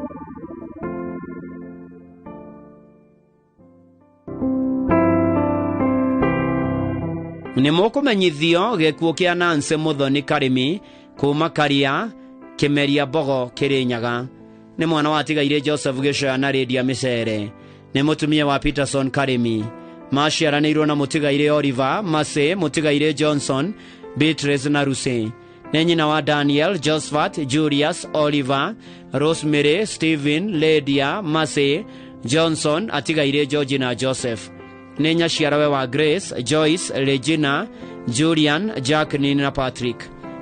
Nĩ mũkũmenyithio gĩkuũ kĩa Nancy Muthoni Karĩmi kuma Karia Kĩmeria Mbogo Kĩrĩnyaga. Nĩ mwana wa tigaire Joseph Gĩcoya na Lydia Mĩcere. Nĩ mũtumia wa Peterson Karĩmi. Maciaranĩirwo na mũtigaire Oliver Mase, mũtigaire Johnson, Beatrice na Lucy. Nĩ nyina wa Daniel, Josephat, Julius, Oliver, Rosemary, Stephen, Lydia, Mase, Johnson, atigaire George na Joseph. Nĩ nyaciarawe wa Grace, Joyce, Regina, Julian, Jacqueline na Patrick.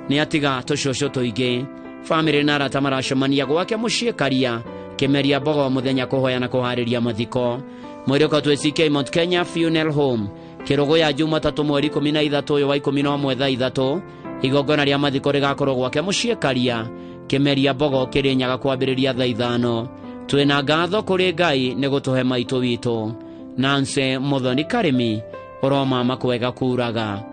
Nĩ atiga tũcũcũ tũingĩ. Famĩlĩ na arata maracemania gwake mũciĩ Karia Kĩmeria Mbogo mũthenya kũhoya na kũharĩria mathiko. Mwĩrĩ ũkatwo ACK Mount Kenya Funeral Home Kĩrũgũ ya Jumatatũ mweri 13 ũyũ wa 11 thaa 3. Igongona rĩa mathiko rĩgakorwo gwake mũciĩ Karia Kĩmeria Mbogo Kĩrĩnyaga kwambĩrĩria thaa 5. Twĩna ngatho kũrĩ Ngai nĩ gũtũhe maitũ witũ. Nancy Muthoni Karĩmi, ũromama kwega kuraga.